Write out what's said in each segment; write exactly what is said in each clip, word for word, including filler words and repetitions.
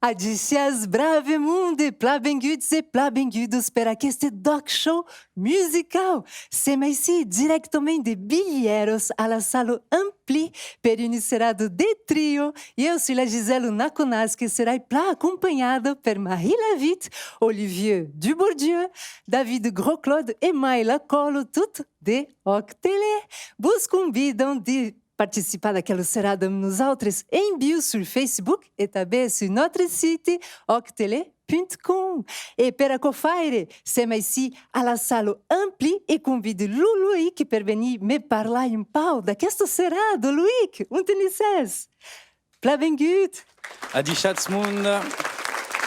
Adissiatz, brave monde, plan venguts e plan vengudas per aqueste D'ÒC Show musicau. Sem aicí dirèctament de Bilhèras a la sala Ampli per una serada de trio. Ieu soi la Gisèla Naconàs, que serai plan acompanhada per Marie Lavitte, Olivier Dubourdieu, David Grosclaude e mai la còla tota de ÒCtele. Vos convidam de participar d'aquela serada amb nosautres en viu sul Facebook e tanben sul nòstre site òctele punt com. E per aquò faire, sem aicí a la sala Ampli e convidi lo Loïc per venir me parlar un pauc d'aquesta serada. Loïc, ont te ne sès? Plan vengut! Adishatz monde!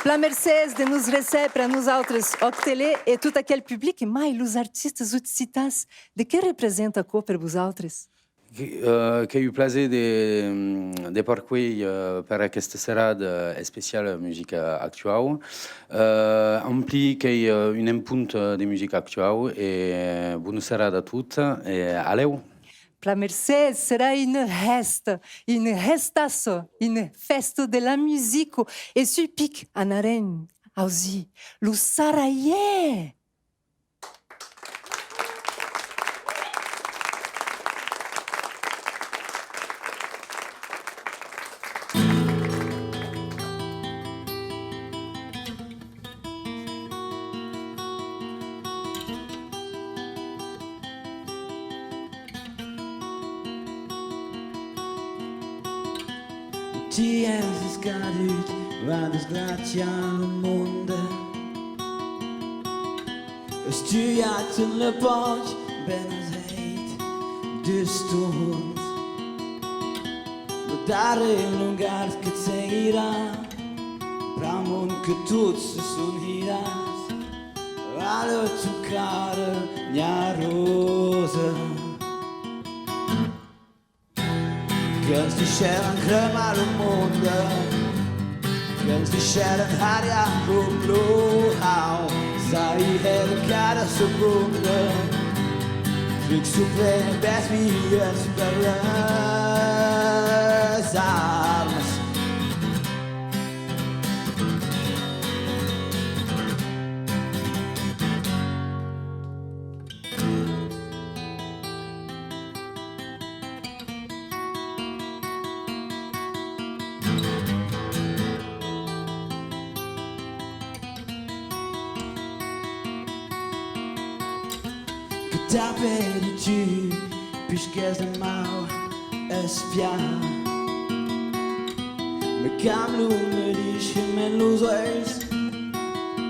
Plan mercés de nos recéprer a nosautres, ÒCtele, e tot aquel public, e mai los artistas occitans. De qué representa aquò per vosautres? Que, eh, qu'ei un plaser de, de parquei, eh, per aquesta serada especiala musica actuau. Eh, Ampli qu'ei, eh, un empont de musica actuau e bona serada a tot e a lèu. Plan mercés, serà una hèsta, una hestassa, una fèsta de la musica e sul pic anarem ausir lo Sarraièr! Tiens escadut, va desgraciar lo monde. Estuiat en le pòch, ben as hèit dus torns. Lo darrèr longard que te seguirà, pr'amor que tot se son hirats. Vala tu cara, nha rosa. Qu'e'ns dishèren cremar lo monde, qu'e'ns dishèren harriar lo blohau, saihèr cada segonda, truc super bèth milhèrs per les armes. Que t'apèri tu, puishqu'ès de mau espiar. Me camblo, me dishèm en los uelhs,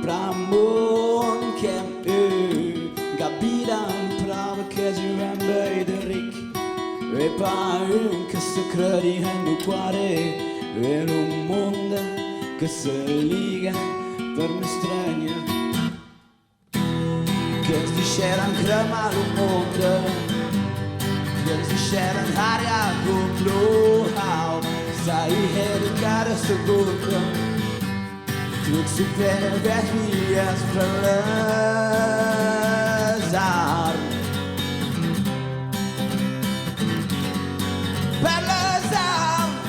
pr'amor qu'èm un gabira, pr'amor qu'ès un envei de ric. E pas un que se credi en lo quare, e lo monde que se liga per m'estrénher. Qu'e'ns dishèren cremar lo monde, qu'e'ns dishèren harriar lo blohau, saihèr cada segonda, truc super bèth milhèrs per les armes. Per les armes.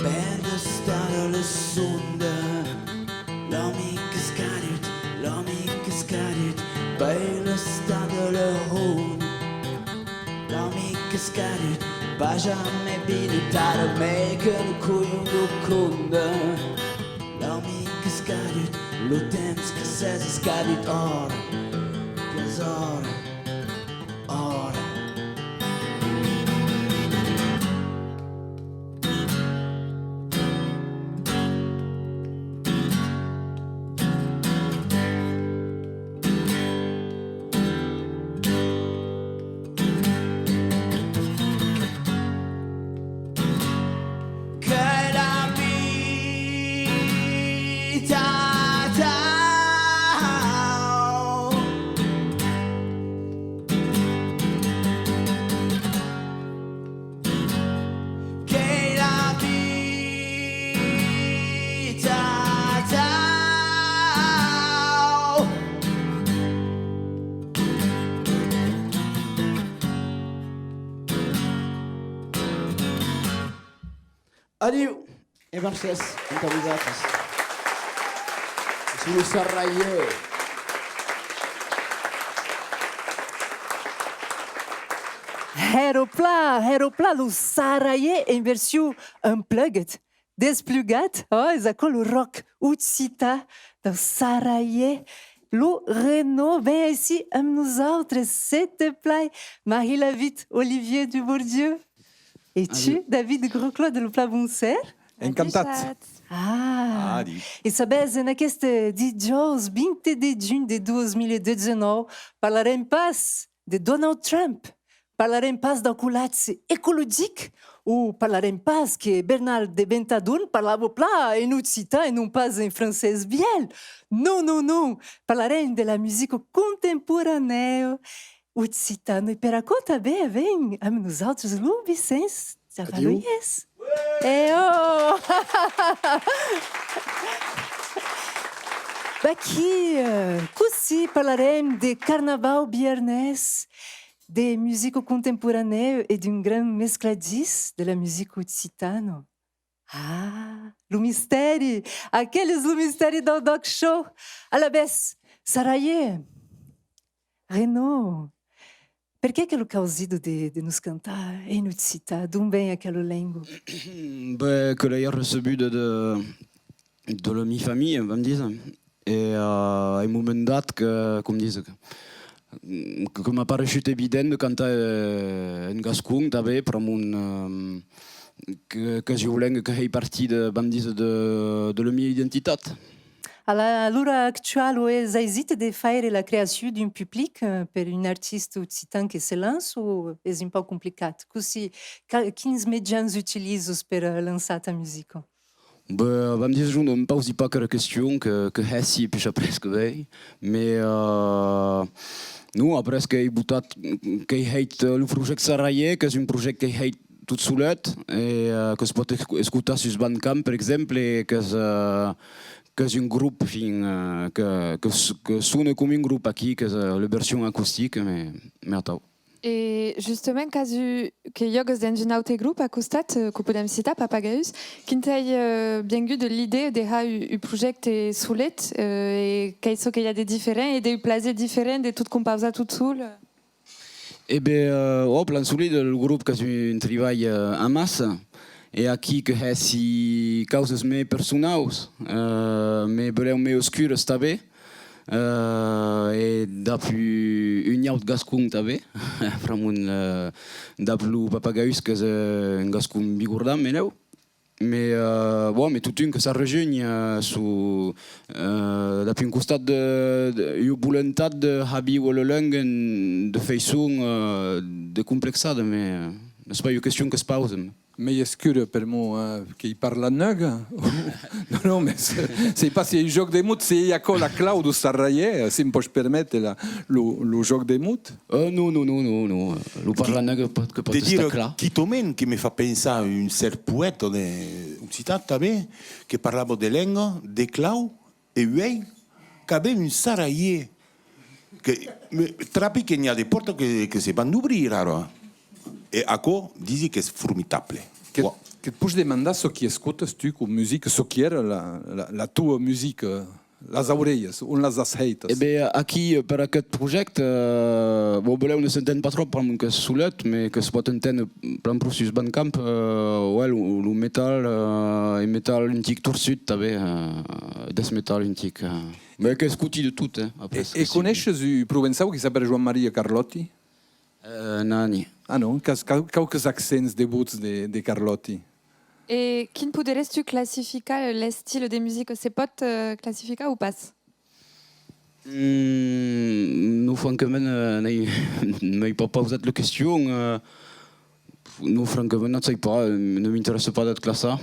Bèla estada la sonda, l'amic escadut, l'amic escadut, bèla estada la honda. L'amic escadut, pas jamei vinut, ara mei que lo colhon lo conda. L'amic escadut, lo temps que s'es escadut, òra, qu'es òra, òra. Adiu e mercés entà vosautres. Soi lo Sarraièr. Hèra plan, hèra plan lo Sarraièr en version unplugged, desplugat, oh, es aquò lo rock occitan dau Sarraièr. Lo Renaud, ven aicí amb nosautres, se te plai. Marie Lavit, Olivier Dubourdieu. E tu, David Grosclaude, lo plan bon ser? Encantat. Adishatz. Ah, e sabes, en aqueste dijòus vint de junh de dos mila dètz-e-nòu, parlarem pas de Donald Trump, parlarem pas dau colapse ecologic, o parlarem pas que Bernard de Ventadorn parlava plan en occitan e non pas en francés vièlh. Non, non, non! Parlarem de la musica contemporanèa occitana. E per aquò tanben avèm amb nosautres lo Vicenç Chavaloyès. E oh! Vaquí, eh, cossí parlarem de carnavau biarnés, de musica contemporanèa e d'un grand mescladís de la musica occitana. Ah, lo mistèri! Aquel es lo mistèri dau D'ÒC Show! Alavetz, Sarraièr, Renaud, perqué aquela causida de, de nos cantar en occitan? D'ont ven aquela lenga? Ben, que l'ai recebuda de, de la mi familha, vam díser. E, eh, a un moment dat que, com díser, que, que m'a pareishut evident de cantar, eh, en gascon tanben, pr'amor, eh, que, qu'es ua lenga que hèi partida, vam díser, de, de la mia identitat. A la, a l'ora actuala, es aisit de faire la creacion d'un public, eh, per un artista occitan que se lança o es un pauc complicat? Cossí, ca-, quins mejans utilizas per, eh, lançar ta musica? Ben, vam díser, jo non pausi pas aquera question, que, que hèsi, puish après que vei. Mès, eh, non, après qu'èi botat, qu'èi hèit, eh, lo projècte Sarraièr, qu'es un projècte qu'èi hèit tot solet, e, eh, que's pòt esc-, escotar sus Bandcamp, per exemple, e qu'es, eh, qu'es un grop, enfin, eh, que, que s-, que sona com un grop aquí, qu'es, eh, la version acostica, mès, mès atau. E justament, qu'as u-, que jògues dens un aute grop a costat, eh, que'u podem citar, Papagaus. Quin t'ei, eh, viengut l'idèa de har u-, un projècte solet, eh, e qu'ei çò que i a de diferent e de plaser diferent de tot compausar tot sol? E ben, eh, ò, plan solide, lo grop qu'es un tribalh, eh, amassa, e aquí que hèsi causas mei personaus, eh, mès belèu mei oscuras tanben, eh, e dab un, un aut gascon tanben, pr'amor, eh, dab lo Papagaus qu'es, eh, un gascon bigordan, melèu. Mès, eh, bon, mès totun que s'arrejonhi, eh, sus, eh, dab un costat de, de, ua volentat de har víver la lenga en, de faiçon, eh, descomplexada, mès, eh, n'es pas ua question que's pausa. Mei escura per'mor, eh, qu'ei parlar nèga? Non, non, mès se, sèi pas se ei un jòc de mots, se ei aquò la clau deu Sarraièr, eh, se'm pòs perméter la, lo, lo jòc de mots. Eh, non, non, non, non, non. Lo parlar nèga que pòt, que pòt estar clar. Quitament que me fa pensar un cèrt poèta de, occitan tanben, que parlava de lenga, de clau, e uèi qu'avem un Sarraièr. Que, me, trapi que n'i a de pòrtas que, que se van dobrir ara. E aquò, disi qu'es formidable. Que, que't pòs demandar çò qui escotas tu com musica, çò qui èra la, la, la tua musica? Las aurelhas, on las as hèitas? E ben, aquí, eh, per aqueth projècte, eh, bon, belèu ne s'enten pas tròp, pr'amor qu'es solet, mès que's pòt enténer plan pro sus Bandcamp, eh, ouais, lo, lo metal, eh, e metal un tic torçut tanben, eh, death metal un tic, eh. Mès qu'escoti de tot, eh, après. E, e coneishes un provençau qui s'apèra Joan-Maria Carlòtti? Eh, nani. Ah non, qu'as quau-, quauques accents debuts de, de Carlòtti. E quin poderés tu classificar l'estil de musica? Se pòt, eh, classificar o pas? Mm, non, francament, eh, n'èi, m'èi pas pausat la question. Eh, non, francament, non sai pas, eh, ne m'interèssa pas d'eth classar.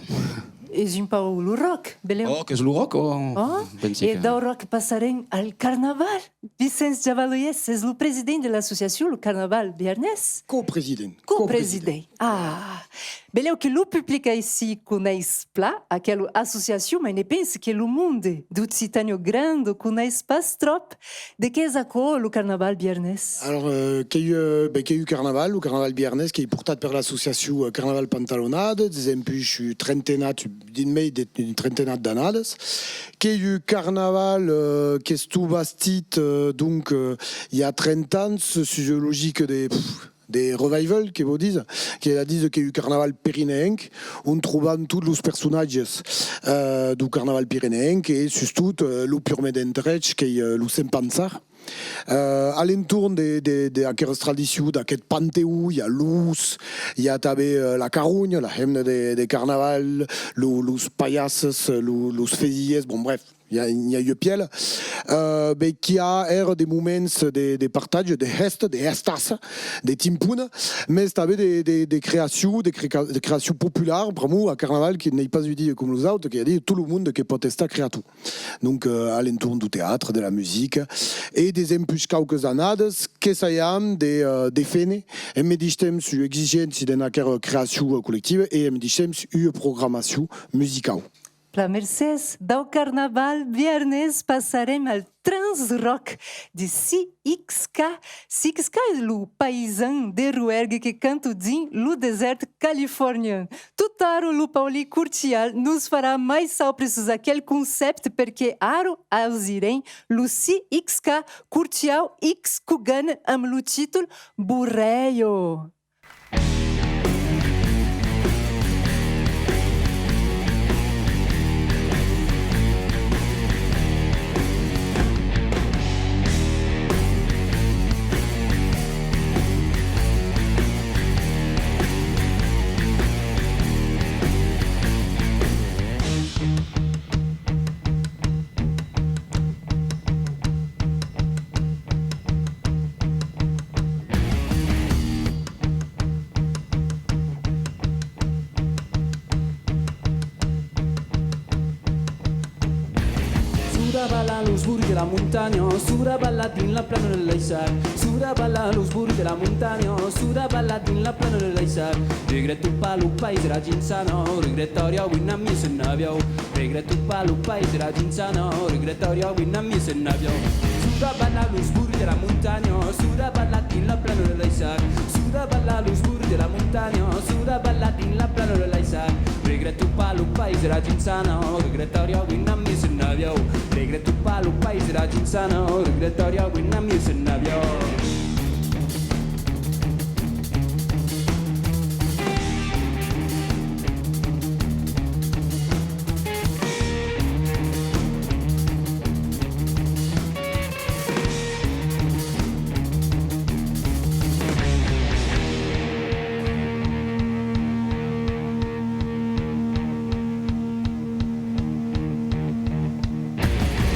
Es un pauc lo rock, belèu. Oh, qu'es lo rock, oh. Oh, pensi e que dau rock passarem al carnaval. Vicenç Javaloyès es lo president de l'associacion Lo Carnaval Biarnés. Copresident. Copresident. Ah, belèu que lo public aicí coneis plan aquela associacion, mai ne pensi que lo monde d'Occitània Granda coneis pas tròp. De qué es aquò, lo Carnaval Biarnés? Alors, euh, qu'ei, euh, ben, qu'ei un carnaval, lo Carnaval Biarnés, qu'ei portat per l'associacion, euh, Carnaval Pantalonada, desempuish un trentenat, un, drin mei d'un trentenat d'annadas. Qu'ei un carnaval, euh, qu'estó bastit, euh, donc, euh, i a trenta ans, sus ua logica de, pff, de revival, que vò díser, qu'ei a díser qu'ei un carnaval pireneenc, on trobam tots los personatges, euh, deu carnaval pireneenc e sustot, euh, lo purmèr d'entre eths, qu'ei, euh, lo Sent Pançard. Euh, a l'entorn de, de, d'aqueras tradicions, d'aqueth panteon, i a l'ors, i a tanben, euh, la caronha, la hemna de, de carnaval, lo, los palhasses, lo, los fesilhèrs, bon, bref. I a, i a ua pièla, euh, ben, qu'i a èra de moments de, de partatge, de hèsta, de hèstassa, de timpona, mès tanben de, de, de creacion, de cre-, de creacion populara, pr'amor a Carnaval que n'ei pas un dia com los autres, qu'ei a díser tot lo monde que pòt estar creator. Donc, euh, a l'entorn deu teatre, de la musica, e desempuish quauques annadas, qu'essajam de, euh, deféner, en medish temps, ua exigéncia dens aquera creacion, euh, collectiva, e en medish temps, ua programacion musicau. Plan mercés. Dau Carnaval Biarnés passarem al Trans Rock de C X K. C X K es lo paisan de Roergue que canta dins lo desèrt californian. Totara lo Paulin Courtial nos farà mai saupre sus aquel concèpte, perque ara ausirem lo C X K Courtial X Kugan amb lo títol Borrèia. Sura bala los burri de la montanha, sura bala dins la plana de l'Aissac. Sura bala los burri de la montanha, sura bala dins la plana de l'Aissac. Regreto pas lo país de la Ginsana, regretariá una missa en avion. Regreto pas lo país de la Ginsana, regretariá una missa en avion. Sura bala los burri de la montanha, sura bala dins la plana de l'Aissac. Sura bala los burri de la montanha, sura bala dins la plana de l'Aissac. Regreto pas lo país de la Ginsana, regretariá una missa en avion. Regreto pas lo país de la Ginsana, regretariá una missa en avion.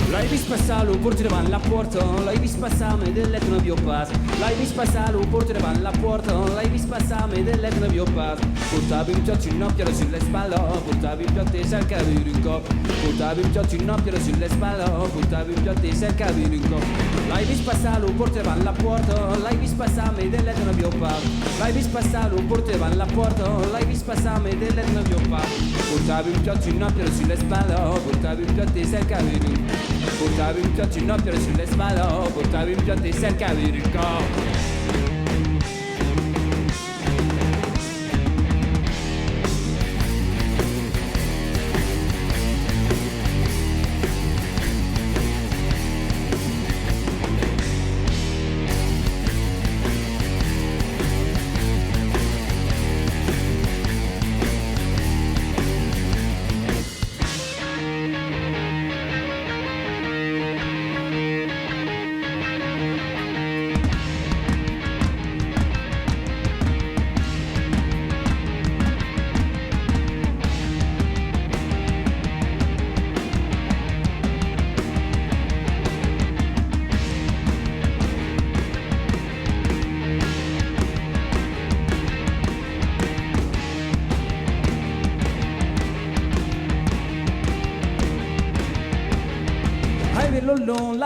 L'ai vist passar lo portièr davant la pòrta, l'ai vist passar, mai de l'èr n'aviá pas. L'ai vist passar lo portièr davant la pòrta, l'ai vist passar, mai de l'èr n'aviá pas. Portava un piòt, una pièra sus l'espatla, portava un piòt e cercava un còp. Portava un piòt, una pièra sus l'espatla, portava un piòt e cercava un còp. L'ai vist passar lo portièr davant la pòrta, l'ai vist passar, mai de l'èr n'aviá pas. L'ai vist passar lo portièr davant la pòrta, l'ai vist passar, mai de l'èr n'aviá pas. Portava un piòt, una pièra sus l'espatla, portava un piòt e cercava un. Portava un piòt, una pièra sus l'espatla, portava un piòt e cercava un còp.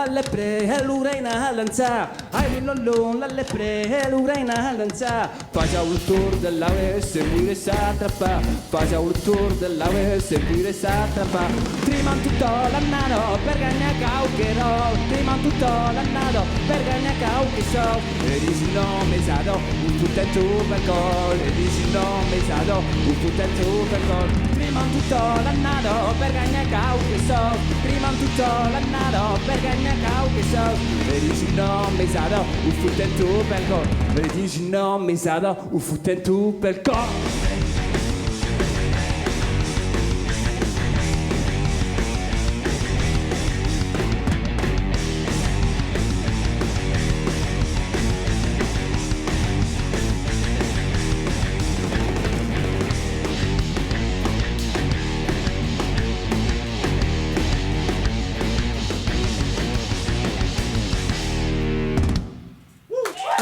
La lepre e lo reina a dançar. Ai, lo, lo, lo, la lepre e lo reina a dançar. Fasián lo torn de l'aure sens poire s'atrapar. Fasián lo torn de l'aure sens poire s'atrapar. Triman tota l'annada per ganhar quauque ròl. Triman tota l'annada per ganhar quauque sòu. E dins una mesada, o foten tot pel còl. E dins una mesada, o foten tot pel còl. Triman tota l'annada per ganhar quauque sòu. Triman tota l'annada per ganhar quauque sòu. E dins una mesada, o foten tot pel còl. E dins una mesada, o foten tot pel còl.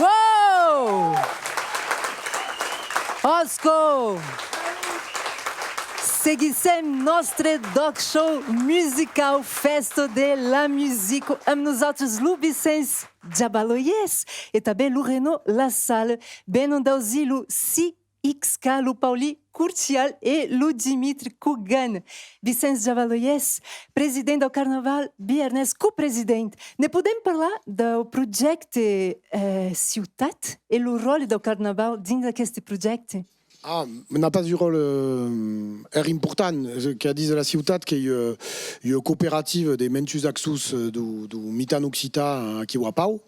Wow! Òsca! Seguissèm nòstre D'ÒC Show musicau, fèsta de la musica, amb nosautres lo Vicenç Jabaloyès e tanben lo Renaud Lassalle. Venon d'ausir lo C X K, lo Paulin Courtial e lo Dimitri Cogane. Vicenç Jabaloyès, president dau Carnaval biarnés, copresident. Ne podèm parlar dau projècte, eh, Ciutat e lo ròtle dau Carnaval dins aqueste projècte? Ah, n'a pas un ròtle, euh, hèra important, eh, qu'a dins la Ciutat, qu'ei, euh, ua cooperativa de mantuns actors, euh, deu, deu mitan occitan aquiu a Pau,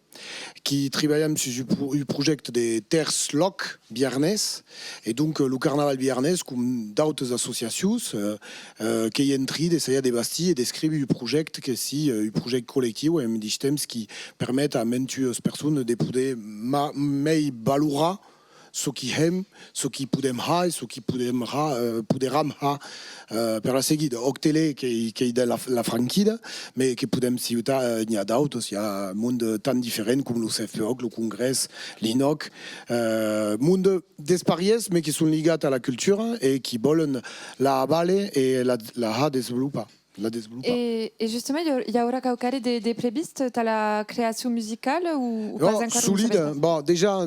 qui tribalham sus un pro-, un projècte de tèrç lòc biarnés, e donc, euh, lo Carnaval biarnés, com d'autes associacions, euh, euh, qu'ei en trin d'essajar de bastir e d'escríver un projècte que sii, euh, un projècte collectiu e, en medish temps, qui permet a mantuas personas de poder ma-, mei valorar çò qui hèm, çò qui podèm har e çò qui podèm har, euh, poderam har, euh, per la seguida. Òc Tele, qu'ei, qu'ei de la, la franquida, mes que podèm citar, euh, n'i a d'autes, i a monde tan diferent com lo CFPÒC, lo Congrès, l'INÒC, euh, monde desparièrs, mes qui son ligats a la cultura e qui vòlen la avaler e la, la har desvolopar. La desvolopar. E, e justament, i au-, i aurà quauquarren de, de previst tà la creacion musicala o, o pas encara? Non, solide. Bon, dejà,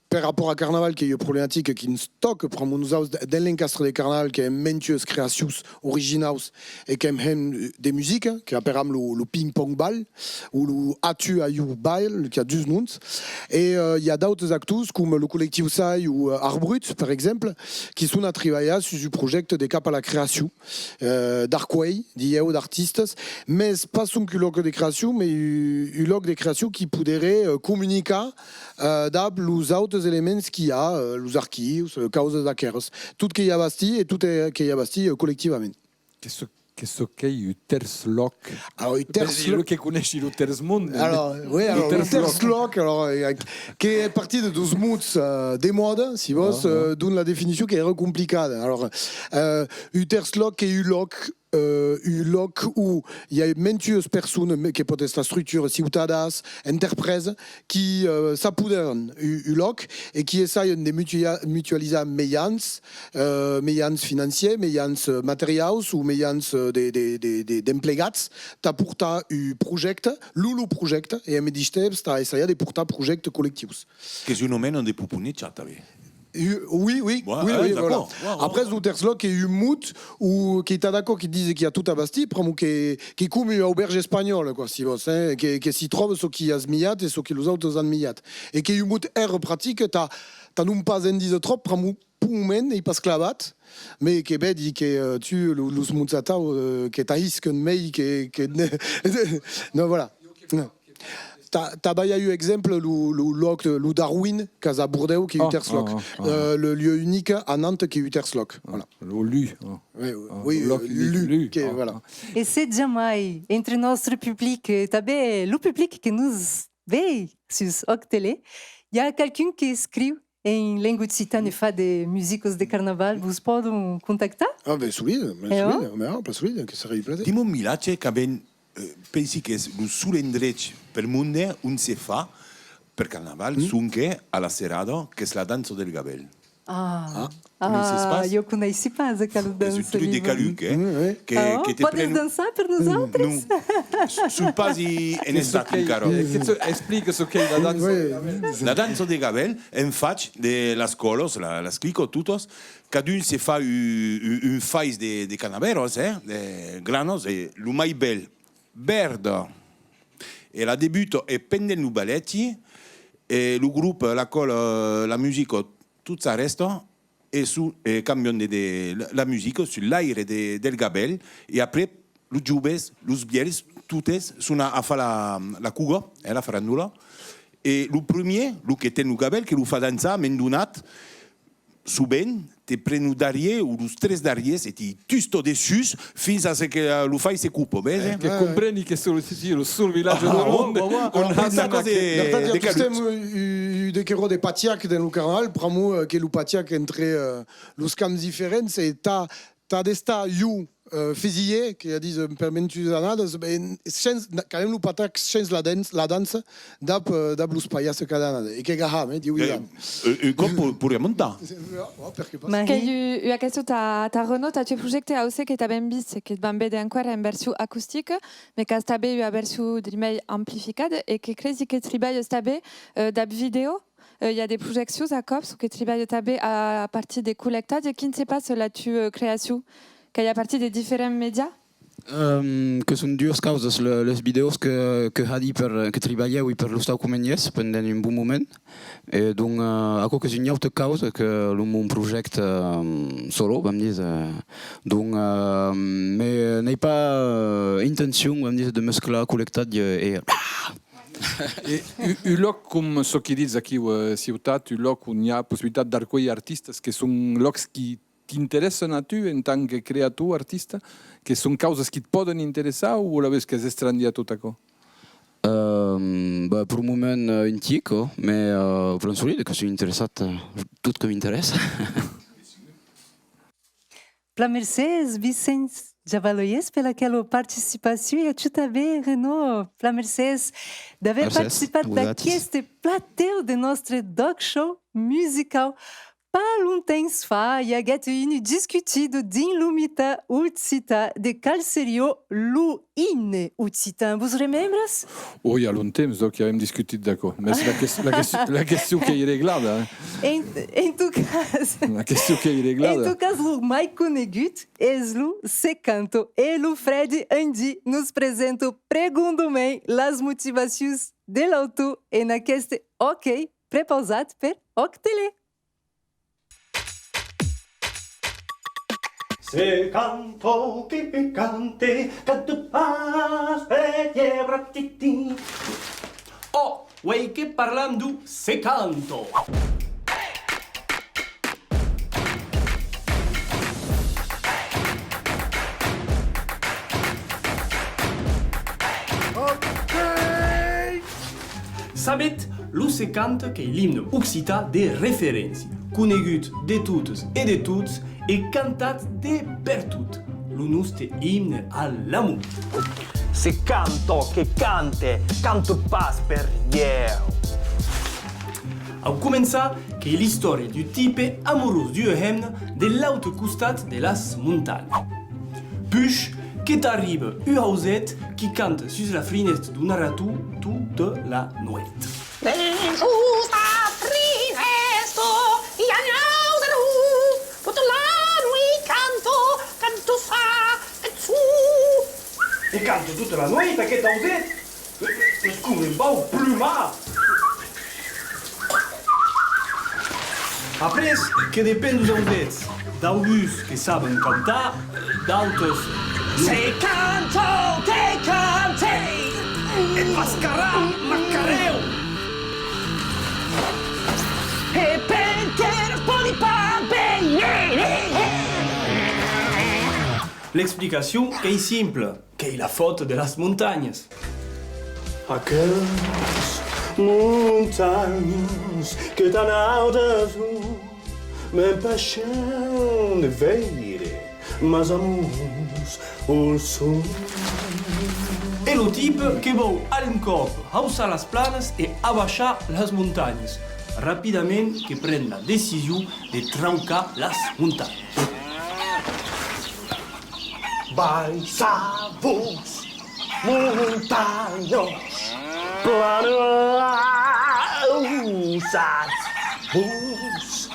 per rapòrt a Carnaval, qu'ei ua problematica qui'ns tòca, pr'amor nosauts, d-, dens l'encastre de Carnaval, qu'èm mantuas creacions originaus e qu'èm hèn de musica, qu'aperam lo, lo ping-pong bal, o lo a tu a iu bal, qu'i a dus noms. E, euh, i a d'autes actors, com lo collectiu Sai o, euh, Arbrut, per exemple, qui son a tribalhar sus un projècte de cap a la creacion, euh, d'arcuelh, dilhèu, d'artistas, mes pas sonque un lòc de creacion, mes un, un lòc de creacion qui poderé, euh, comunicar, euh, dab los autes elements qu'i a, euh, los archius, euh, causas d'aqueras. Tot qu'ei a bastir e tot, eh, qu'ei a bastir, euh, collectivament. Qu'ei çò, qu'ei çò qu'ei un tèrç lòc? Alors, un tèrç lòc, que coneishi lo tèrç monde. Alors, oui, alors, lo tèrç lòc, alors, euh, que hè partida deus mots, euh, de mòda, si vòs, euh, dont la definicion qu'ei hèra complicada. Alors, euh, un tèrç lòc qu'ei un lòc, euh, un lòc ont i a mantuas personas, que pòt estar estructuras, ciutadas, enterpresas, qui, euh, s'apodèran un, un lòc e qui essajan de mutua-, mutualizar mejans, euh, mejans financièrs, mejans, euh, materiaus o mejans, euh, de, de, de, de, d'emplegats, tà portar un projècte, lo, lo projècte, e en medish temps tà essajar de portar projèctes collectius. Qu'es un domeni de poponejar, tanben. U-, oui, oui, oui, oui, voilà. Après, lo tèrç lòc qu'ei un mot o qu'ei tad aquò qui dise qu'i a tot a bastir, pr'amor que, qu'ei com ua auberge espanhòla, quoi, si vòs, hein, que, que s'i tròba çò qui as miat e çò qui los autes an miat. E qu'ei un mot hèra pratic tà, tà non pas en díser tròp, pr'amor peu moment, ei pas clavat, mes que vedi que, euh, tu, lo, los mots atau, euh, que t'ahisquen mei que, que ne-, non, voilà. Tà, tà balhar un exemple, lo, lo lòc, lo Darwin, qu'as a Bordèu, qu'ei un tèrç lòc. Euh, le lieu unique à Nantes, qu'ei un tèrç lòc. Voilà. Lo lu. Oui, oui, lo lòc, euh, lu, lu, lu, que, voilà. E se jamai, entre nòstre public, eh, tanben lo public que nos vei sus Òc Tele, i a qualqu'un qu'escriu en lenga occitana e fa de musicas de carnaval, vos pòdon contactar? Ah, ben, solide, ben, solide, ben, ah, ben, solide, que serà un plaser. Dins mon vilatge qu'avèm, eh, pensi qu'es lo sol endrech pel monde ont se fa per carnaval, sonque a la serada, qu'es la dança del gavèl. Ah, ah, coneisses pas? Jo coneissi pas aquela dança. Es un truc de Caluc, eh? Que, que te pren... Pòdes dançar per nosautres? Non. Soi pas i-, en estat encara. Explica çò qu'ei la dança de Gabèl. La dança de Gabèl, en fach, de las còlas, la, las clicas totas, cadun se fa un, un, un fais de, de canavèras, eh? De granas, e lo mai bèl, verda. E la debuta e pendent lo balèti, e lo grop, la còla, la musica, tot s'arrèsta, e su-, e cambian de, de la, la musica sus l'aire de, del Gabèl, e aprèp los joves, los vièlhs, totes son a, a far la, la coga, eh, la farandola. E lo primièr, lo que ten lo Gabèl, que lo fa dançar, m'en donat, sovent, te pren lo darrièr o los tres darrièrs e t'i tusta dessús fins a ce que, eh, lo fais se copa, ves? Eh, que compreni que soi, si, si, lo sol vilatge del monde on hassan aquel. Vertat, i a tostemps un, un, un dequerò de patiac dens lo carnaval, pr'amor, eh, que lo patiac entre, eh, los camps diferents, e tà, tà d'estar jo, eh, fisier, que ja dis, eh, per mantuas annadas, ben, shens, na-, qu'avem lo patiac shens la dens-, la dança, dab, eh, dab los palhaçs cada annada, e que gaham, eh, diu Ivan. Eh, un còp po-, poiriam montar. Oh, perqué pas? Qu'ei u-, ua question tà, tà Renaud, tà tu projècte, au ser que t'avem vist, que te vam véder enqüèra en version acostica, mes qu'as tanben ua version, dirimèi, amplificada, e que cresi que tribalhes tanben, eh, dab vidèo, eh, i a de projeccions a còps, o que tribalhes tanben a, a partir de collectatge. Quin se passa la tua, eh, creacion? Qu'ei a partir de diferents mèdias? Ehm, que son duas causas, le, les vidèos que, que hadi per, que tribalhèvi per l'Ostau Comenièrs pendent un bon moment. E donc, eh, aquò qu'es ua auta causa que lo mon projècte, ehm, solo, vam díser. Donc, ehm, me, n'ei pas, eh, intencion, vam díser, de mesclar collectatge e, e, e u-, un lòc com çò qui ditz aquiu, eh, Ciutat, un lòc on i a possibilitat d'arcuelhir artistas, que son lòcs qui t'interèssan a tu en tant que creator, artista, que son causas qui te pòden interessar o alavetz qu'es estrangèr a tot aquò? Ehm, bah, per un moment, eh, un chic, oh, mais, eh, plan solide, que soi interessat, eh, tot que m'interèssa. Plan mercés, Vicenç Javaloyès, per aquela participacion, e a tu tanben, Renaud. Plan mercés d'aver participat d'aqueste platèu de nòstre D'ÒC Show musicau. Pas longtemps fa, i aguèt ua discutida dins lo mitan occitan de qual seriá lo imne occitan. Vos remembras? Oh, i a longtemps, donc, qu'avem discutit d'aquò. Mès la ques-, la ques-, la question qu'ei reglada, eh? En, en tot cas, la question qu'ei reglada. En tot cas, lo mai conegut es lo Se canta, e lo Freddy Andy nos presenta pregondament las motivacions de l'autor en aqueste OK prepausat per ÒCtele. Se canto que cante, canto pas per llebre tití. Oh, uei que parlam du Se canto. Sabetz, lo Se canta qu'ei l'imne occitan de referéncia, conegut de totas e de tots e cantat de pertot, lo noste imne a l'amor. Se canto que cante, canto pas per ieu. Au començar, qu'ei l'istòria d'un tipe amorós d'ua hemna de l'aute costat de las montanhas. Puish, que t'arriba un auset qui canta sus la frinèsta d'un araton tota la nueit. Dejós la frinèsta i a un auseron, tota la nueit canta, canta fa, canta su. E canta tota la nueit aqueth auset? Es com un bau plumat! Après, que depen deus ausets, d'auguns que saben cantar, d'autes non. Se canto, te cante! E pas carrar, macarèu! E perqué pòdi pas venir? L'explicacion qu'ei simpla. Qu'ei la fòta de las montanhas. Aquelas montanhas que tan autas son, m'empèchan de veire mas amors al sol. E lo tipe que vòu a l'encòp haussar las planas e abaishar las montanhas. Rapidament que pren la decision de traucar las montanhas. Baissatz-vos, montanhas, planausatz-vos,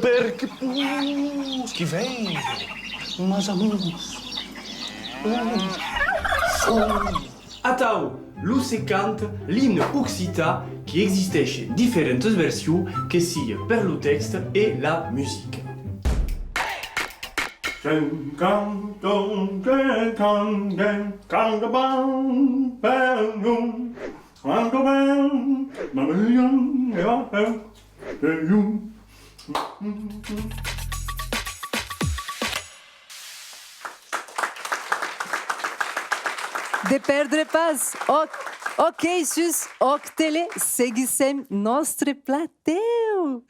perque posqui veire mas amors. Atau, lo secant, l'imne occitan, qui existeish diferentas versions, que sia per lo tèxt e la musica. De pèrdre pas! Òc, òc, sus Òc Tele, seguissèm nòstre platèu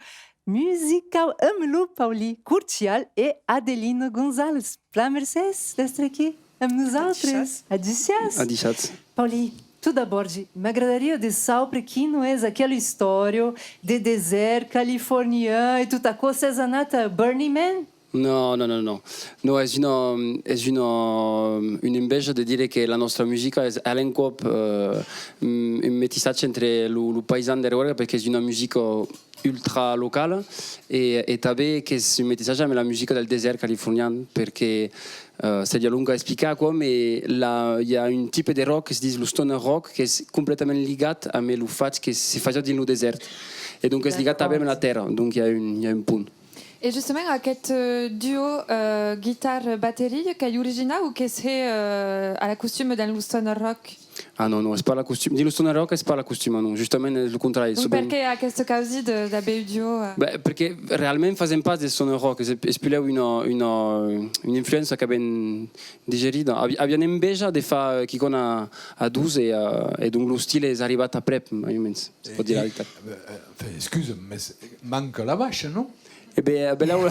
musicau amb lo Paulin Courtial e Adelina Gonzalez. Plan mercés d'èstre aquí amb nosautres. Adishatz. Adishatz. Adishatz. Paulin, tot d'abòrd, m'agradariá de saupre quina es aquela istòria de desèrt californian e tot aquò. Sès anat a Burning Man? Non, non, non, non. Non, es una, es una, una enveja de dire que la nòstra musica es a l'encòp, eh, un, un metissatge entre lo, lo païsan de Roergue, perque es una musica ultra locala, e, e tanben qu'es un metissatge amb la musica del desèrt californian, perque, eh, seriá long a explicar aquò, mas la, i a un tipe de rock que se ditz lo stoner rock, qu'es completament ligat amb lo fach que se fasiá dins lo desèrt. E donc es ligat tanben amb la tèrra, donc i a un, i a un pont. E justament, aqueth, eh, duo, eh, guitarra-bateria, qu'ei originau o que's hè, eh, a la costuma dens lo stoner rock? Ah non, non, es pas la costuma. Dins lo stoner rock es pas la costuma, non. Justament es lo contrari. Donc, perqué aquesta causa de, d'aver un duo, eh? Ben, perque realament fasèm pas de stoner rock. Es, es pulèu una, una, una influéncia qu'avèm digerida. Avi-, aviam enveja de far, eh, quicòm a, a dos e, eh, e donc lo estil es arribat aprèp, mai o mens, se pòt dire la veritat. Eh, eh, enfin, excusa'm, mas manca la baisha, non? E ben, benlèu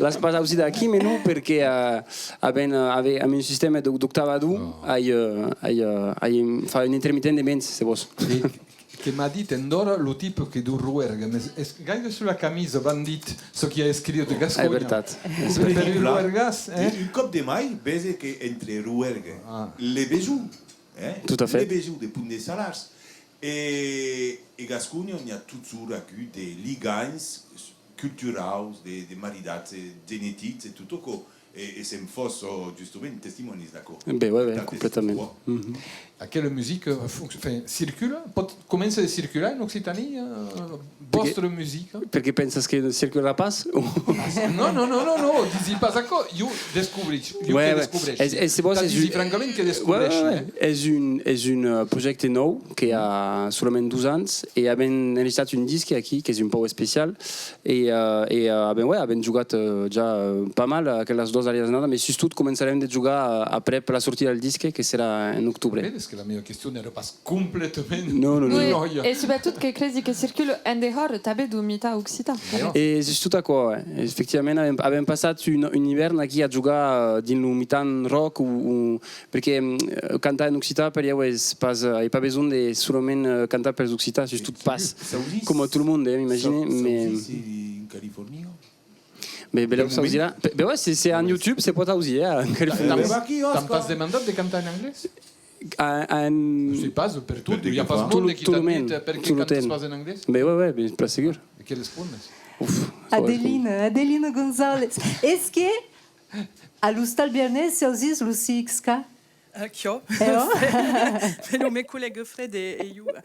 l'as pas ausida aquí, mas non, perque, eh, avèm, eh, ave-, amb un sistèma d'o-, d'octavador, ai, eh, ai, eh, ai un, fa un intermitent de mens, se vòs. E que m'a dit endora lo tipe que deu Roergue, mas es gaire sus la camisa, m'an dit, çò qui a escriut de Gasconha. Ah, es vertat. Prefèri Roergàs, eh? Un còp de mai, vese que entre Roergue, le Besonh, eh? Tot a fait. Le Besonh de Pont de Salars, e, e Gasconha, n'i a totjorn agut de ligams culturaus, de, de maridatges genetics e tot aquò. E, e se'n fòs, sò justament testimònis d'aquò. Ben, ouais, ouais, completament. Aquela musica fonc-, enfin, circula? Pòt, comença de circular en Occitània, eh, vòstra musica? Perqué pensas que circularà pas? Non, non, non, non, non, disi pas aquò. Jo descobreish, jo que descobreish. Es, es, se vòs, es disi francament que descobreish, eh. Es un, es un, eh, projècte nòu que a solament dos ans e avèm enregistrat un disc aquí, qu'es un pauc especial. E, eh, e, eh, ben, ouais, avèm jogat, eh, ja, eh, pas mal aquelas doas darrièras annadas, mas sustot començarem de jogar, eh, aprèp la sortida del disc, que serà en octobre. Vedes que la meva question èra pas completament... Non, non, non. Oui, non, e, e subretot que cresi que circula en dehòra tanben deu mitan occitan. E sustot aquò, eh. Efectivament, avèm, avèm passat un, un ivèrn aquí a jogar, eh, dins lo mitan rock o, o Perque, mm, cantar en occitan, per ieu, es pas, eh, ai pas besonh de solament, eh, cantar pels occitans, sustot pas, coma tot lo monde, eh, m'imagine, mais... S'ausís en California? Mais belèu s'ausirà. Ben, ben ouais, se, se en YouTube, se pòt ausir, eh, en California. T'an pas demandat de cantar en anglés? En, en... Sai pas, per tot, i a pas monde qui t'an dit, eh, perqué cantas pas en anglés? Mais ouais, ouais, ben, plan segur. E que respondes? Uf, Adelina, Adelina González. Es que A l'Ostal Biarnés s'ausís lo C X K? Eh, quiò. Eh, ò. Fre-, fre lo me collèga Fred e, e jo, eh,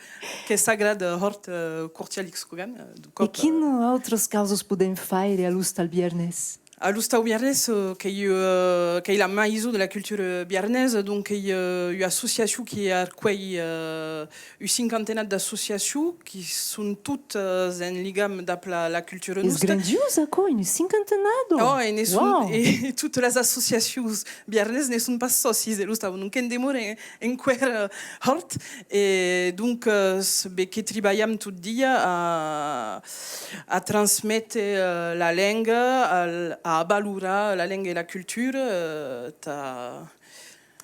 que s'agrada hòrt, eh, Courtial X Kogan, eh, du còp, eh. E quina autras causas podèm faire a l'Ostal Biarnés? A l'Ostal Biarnés, eh, qu'ei, eh, qu'ei la maison de la cultura biarnesa, donc qu'ei, eh, ua associacion qui arcuelh, eh, un cinquantenat d'associacions qui son totas en ligam dab la, la cultura nosta. Es grandiós, aquò, un cinquantenat! Oh, e ne son, e totas las associacions biarnés ne son pas sòcis de l'Ostal, donc en demòra en, enqüèra, eh, hòrt. E donc, eh, s-, be que tribalham tot dia a, a transméter, eh, la lenga, a, a avalorar la lenga e la cultura, eh, tà,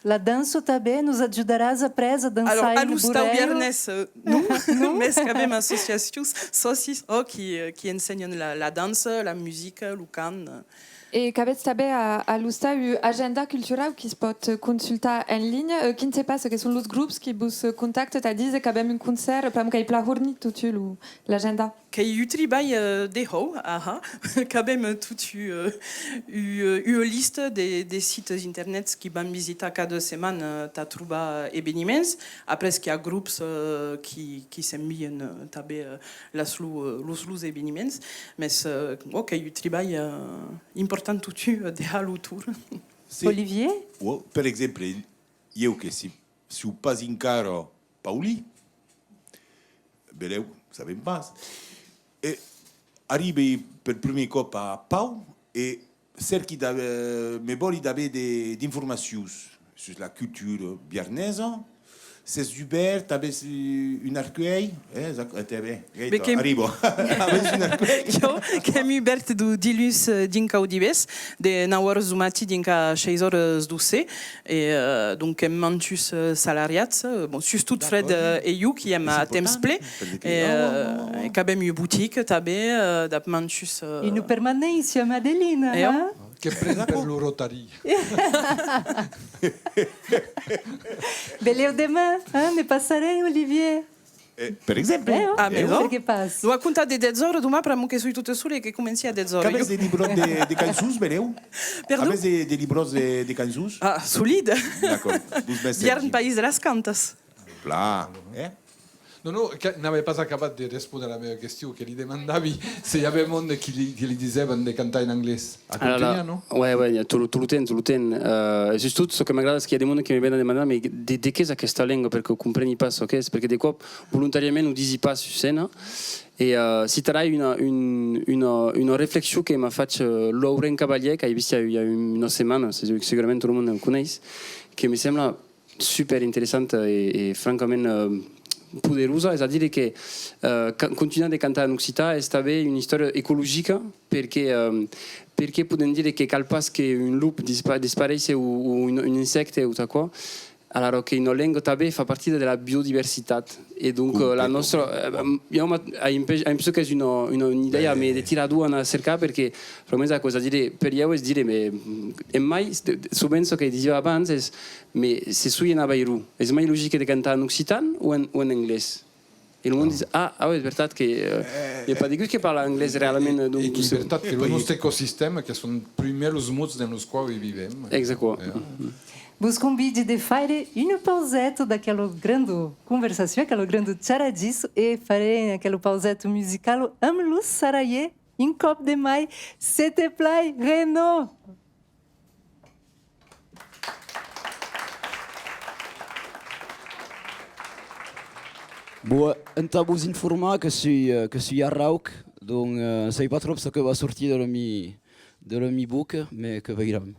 La dança tanben, nos ajudaràs après a dançar? Alors, a l'ostau Biarnés, euh, non, non, mes qu'avem associacions, sòcis, oh, qui, euh, qui ensenhan la, la dança, la musica, lo cant. E qu'avètz tanben a, a l'ostau un agenda culturau qui's pòt consultar en linha. Euh, quin se passa? Que son los grops qui vos contactan tà díser qu'avem un concèrt, pr'amor qu'ei plan hornit totun lo, l'agenda? Qu'ei un tribalh, euh, de hòu, aha, qu'avem tot u, euh, u, euh, ua lista de, de sites internets qui vam visitar cada setmana, euh, tà trobar eveniments. Après, qu'i a grops, euh, qui, qui s'envian, euh, tanben, euh, las lo-, euh, los, los eveniments. Mes, euh, ò, qu'ei un tribalh, euh, important totun, euh, de har lo torn. Se, Olivier? Ò, per exemple, ieu que si, siáu pas encara Paulin, belèu, sabem pas. E arribi per prumèr còp a Pau e cèrqui d'aver, me vòli d'aver de, d'informacions sus la cultura biarnesa. S'es dubèrt, avètz un arcuèlh, eh, Zac-, eh, tè, ben, guaita, arriba. Avètz un arcuèlh. Jo, qu'èm ubèrt deu diluns, eh, dinc au divés, de nau oras deu matin dinc a sheis oras deu ser. E, euh, donc, èm mantuns, euh, salariats, euh, bon, sustot Fred, euh, e jo, qui èm a temps plen. E, euh, e qu'avem ua botica, tanben, euh, dab mantuns, euh, Una permanéncia, Madelina, eh? Qu'èm presents per lo Rotary. Belèu deman, hein, ne passarem, Olivier? Eh, per exemple. Eh, oh, ah, mes, eh, oh. Perqué pas? Lo a comptar de dètz oras doman, pr'amor que soi tota sola e que comenci a dètz oras. Qu'avètz de libròts de, de cançons, benlèu? Perdon? Avètz de, de libròts de, de cançons? Ah, solide. D'acòrd. Vos mèstres. Biarn, país de las cantas. Plan, eh? Non, non, que, n'avè pas acabat de respondre a la meva question, que li demandavi se i avè monde qui li, qui li disèvan de cantar en anglés. A Compiègne, non? Ouais, ouais, i a tot, tot lo temps, tot lo temps. Euh, e sustot, çò que m'agrada es qu'i a de monde que me venen a demandar, mais de, de qu'es aquesta lenga? Perque compreni pas çò qu'es, perque de còp, volontàriament, o disi pas sus scèna. E, euh, citarai una, un, una, una reflexion que m'a fach, euh, Laurent Cavalier, qu'ai vist i a, i a una setmana, se-, segurament tot lo monde lo coneis, que me sembla super interessanta e, e francament, eh, poderosa, es a dire que, eh, ca-, contunhar de cantar en occitan es tanben una istòria ecologica, perque, eh, perque podem dire que cal pas que un lop dispa-, dispareisse o, o un, un insècte o tot aquò, alara que una lenga tanben fa partida de la biodiversitat. E donc, eh, la nòstra, eh, jo m'a-, ai impe-, ai l'impression qu'es una, una, una idèia, mais de tirador, anar cercar, perque realment es aquò, es a dire, per ieu es dire, mais, mm, en mai, de, de, sovent çò que disiá abans es, mais se soi en Avairon, es mai logic de cantar en occitan o en, o en anglés? E lo monde ditz, ah, ah, ouais, es vertat que, euh, i a pas degús que parla anglés realament, donc. E qu'es vertat que lo nòste ecosistèma, que son prumèr los mots dens los quaus i vivem. Exacte. Vos convidi de faire una pauseta d'aquela granda conversacion, aquela granda charadissa, e farem aquela pauseta musicala amb los Saraier, un còp de mai, se te plai, Renaud! Bon, entà vos informar que soi, euh, que soi arrauc, donc, euh, sai pas tròp çò que va sortir de la mi-, de la mi boca, mais que veiram.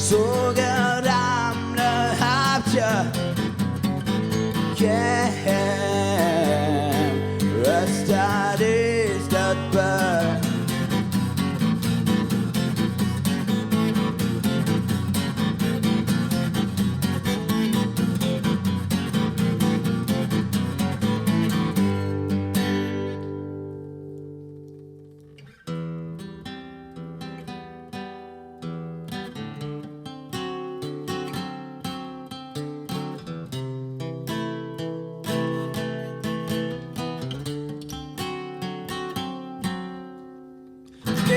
Sogueram le hapja qu'èm restat dins tot pè. E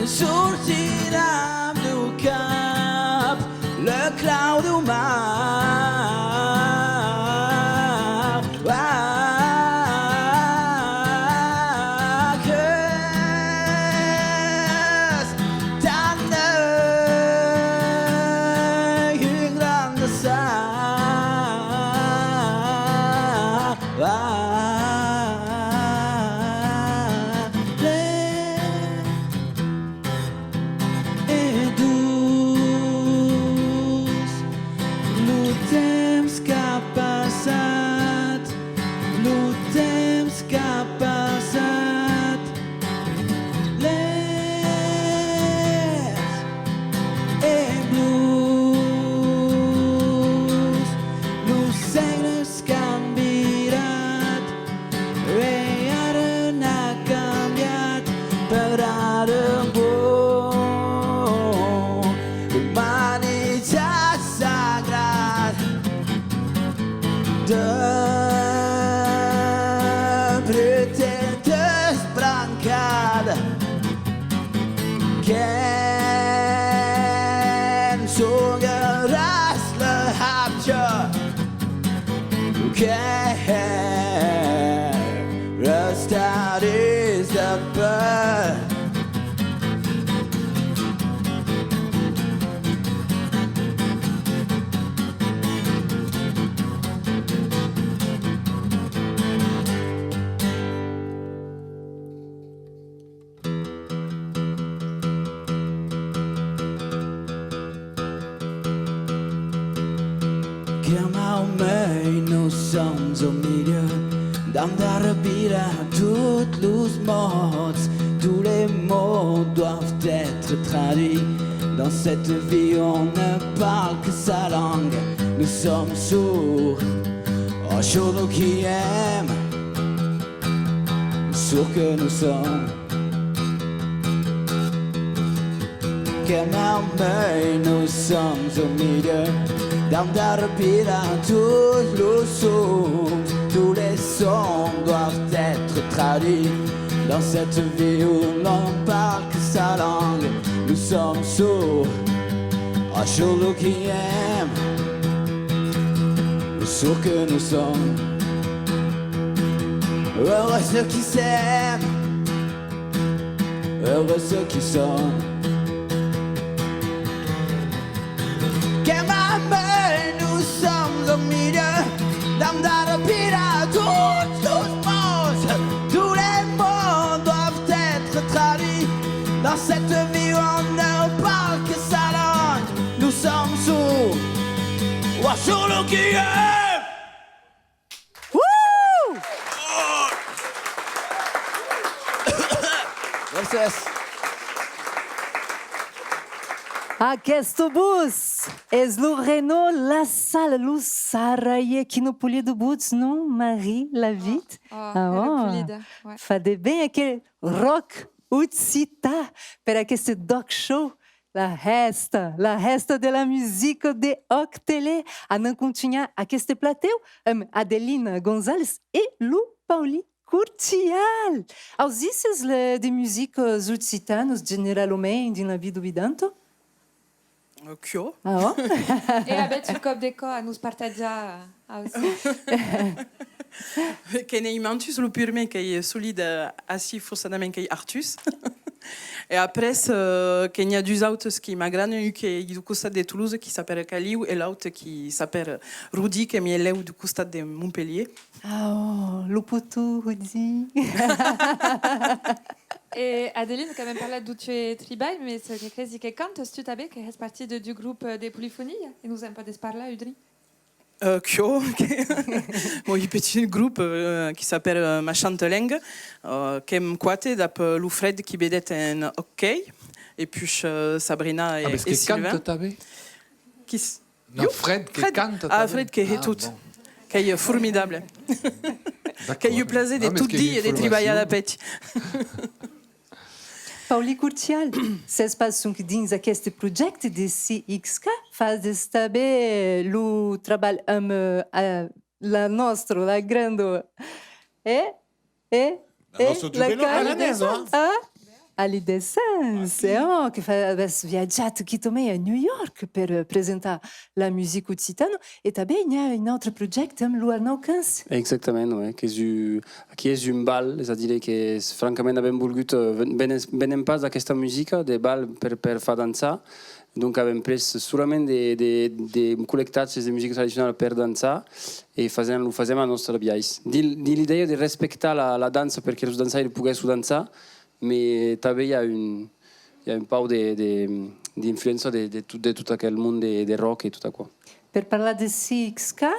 sortirà deu cap le clau deu mar. Ah, qu'es tant un grand desar. Ah, le e dus, lo temps qu'a passat, lo temps qu'a passat, les e blues, los sègles qu'an virat, e ara n'a cambiat per ara un bon. L'umanitat sagrat de brute desbrancada. Que'n sogueràs le hapja, que restaris de pè. Qu'èm au mei, nos sèm au milieu, dam d'ara vila tots los mots, tous les mots doivent être traduits. Dans cette vie, on ne parle que sa langue. Nous sommes sourds, au jour qui aime, sourds que nous sommes. Qu'èm au mei, nos sèm au milieu, dam d'ara vila tots los sons, tous les sons doivent être traduits. Dans cette vie où l'on parle que sa langue, nous sommes sourds, au jour qui aime, sourds que nous sommes. Heureux ceux qui s'aiment, heureux ceux qui sont. Qu'èm au mei, nous sommes au milieu, dam d'ara vila tots los mots, tous les mots doivent être traduits. Dans cette vie, on ne parle que sa langue. Nous sommes sourds, au jour qui aime. Wouh! Gràcias. Aquesta votz es lo Renaud Lassalle, lo sarralhèr, quina polida votz, non, Marie Lavit? Oh, oh, era polida, ouais. Fa de ben aquel rock occitan per aqueste D'Òc Show. La hèsta, la hèsta de la musica de Òc Tele. Anam contunhar aqueste platèu amb Adelina González e lo Paulin Courtial. Ausisses le, de musicas occitanas generalament dins la vida vidanta? Euh, quiò. Ah, oh? E avètz un còp de còr a nos partatjar? Ah, aussi. Que n'èi mantuns, lo purmèr qu'ei solide, eh, ací forçadament qu'ei Artús. E après, eh, que n'i a dus autes qui m'agradan, un qu'ei du costat de Toulouse, qui s'apèra Caliu, e l'aute qui s'apèra Rudi, que m'ei lèu du costat de Montpelhièr. Ah, oh, lo poton, Rudi. E Adeline, qu'avem parlat deu teu tribalh, mes que cresi que cantas tu tanben, que hès partida deu grop de polifonia, e nos en pòdes parlar un drin? Euh, quiò, que, mon petit groupe, euh, qui s'appelle, euh, Ma Chante Lengue, euh, qu'èm quate dab, euh, lo Fred qui vedètz en hockey, e puish, euh, Sabrina e, Ah, mes e que Sylvain. Canta tanben? Qui s-, Non, Fred que Fred. Canta Ah, tanben? Fred que hè Ah, tot. Bon. Qu'ei formidable. Qu'ei un plaser de tot dia de tribalhar dab eth. Paulí Courtial, sès pas sonque dins aqueste projècte de C X K, fas tanben lo trabalh amb, eh, la nòstra, la granda, eh? E, La e, nòstra la jovena ca- aranesa. Ah, a l'Île-de-Sens, eh, oh, que fa, avètz viatjat quitament a New York per, eh, presentar la musica occitana, e tanben i a un autre projècte amb lo Arnau Cans. Exactament, ouais, qu'es u-, aquí es un bal, es a dire que es, francament avèm volgut, eh, ven-, venem, venem pas d'aquesta musica de bal per, per far dançar, donc avèm pres solament de, de, de collectatges de musica tradicionala per dançar, e fasèm, lo fasèm a nòstre biais. Dins, dins l'idèia de respectar la, la dança, per que los dançaires poguèsson dançar, mes tanben i a un, i a un pauc de, de, d'influéncia de, de tot, de tot aquel mond de, de rock e tot aquò. Per parlar de C X K,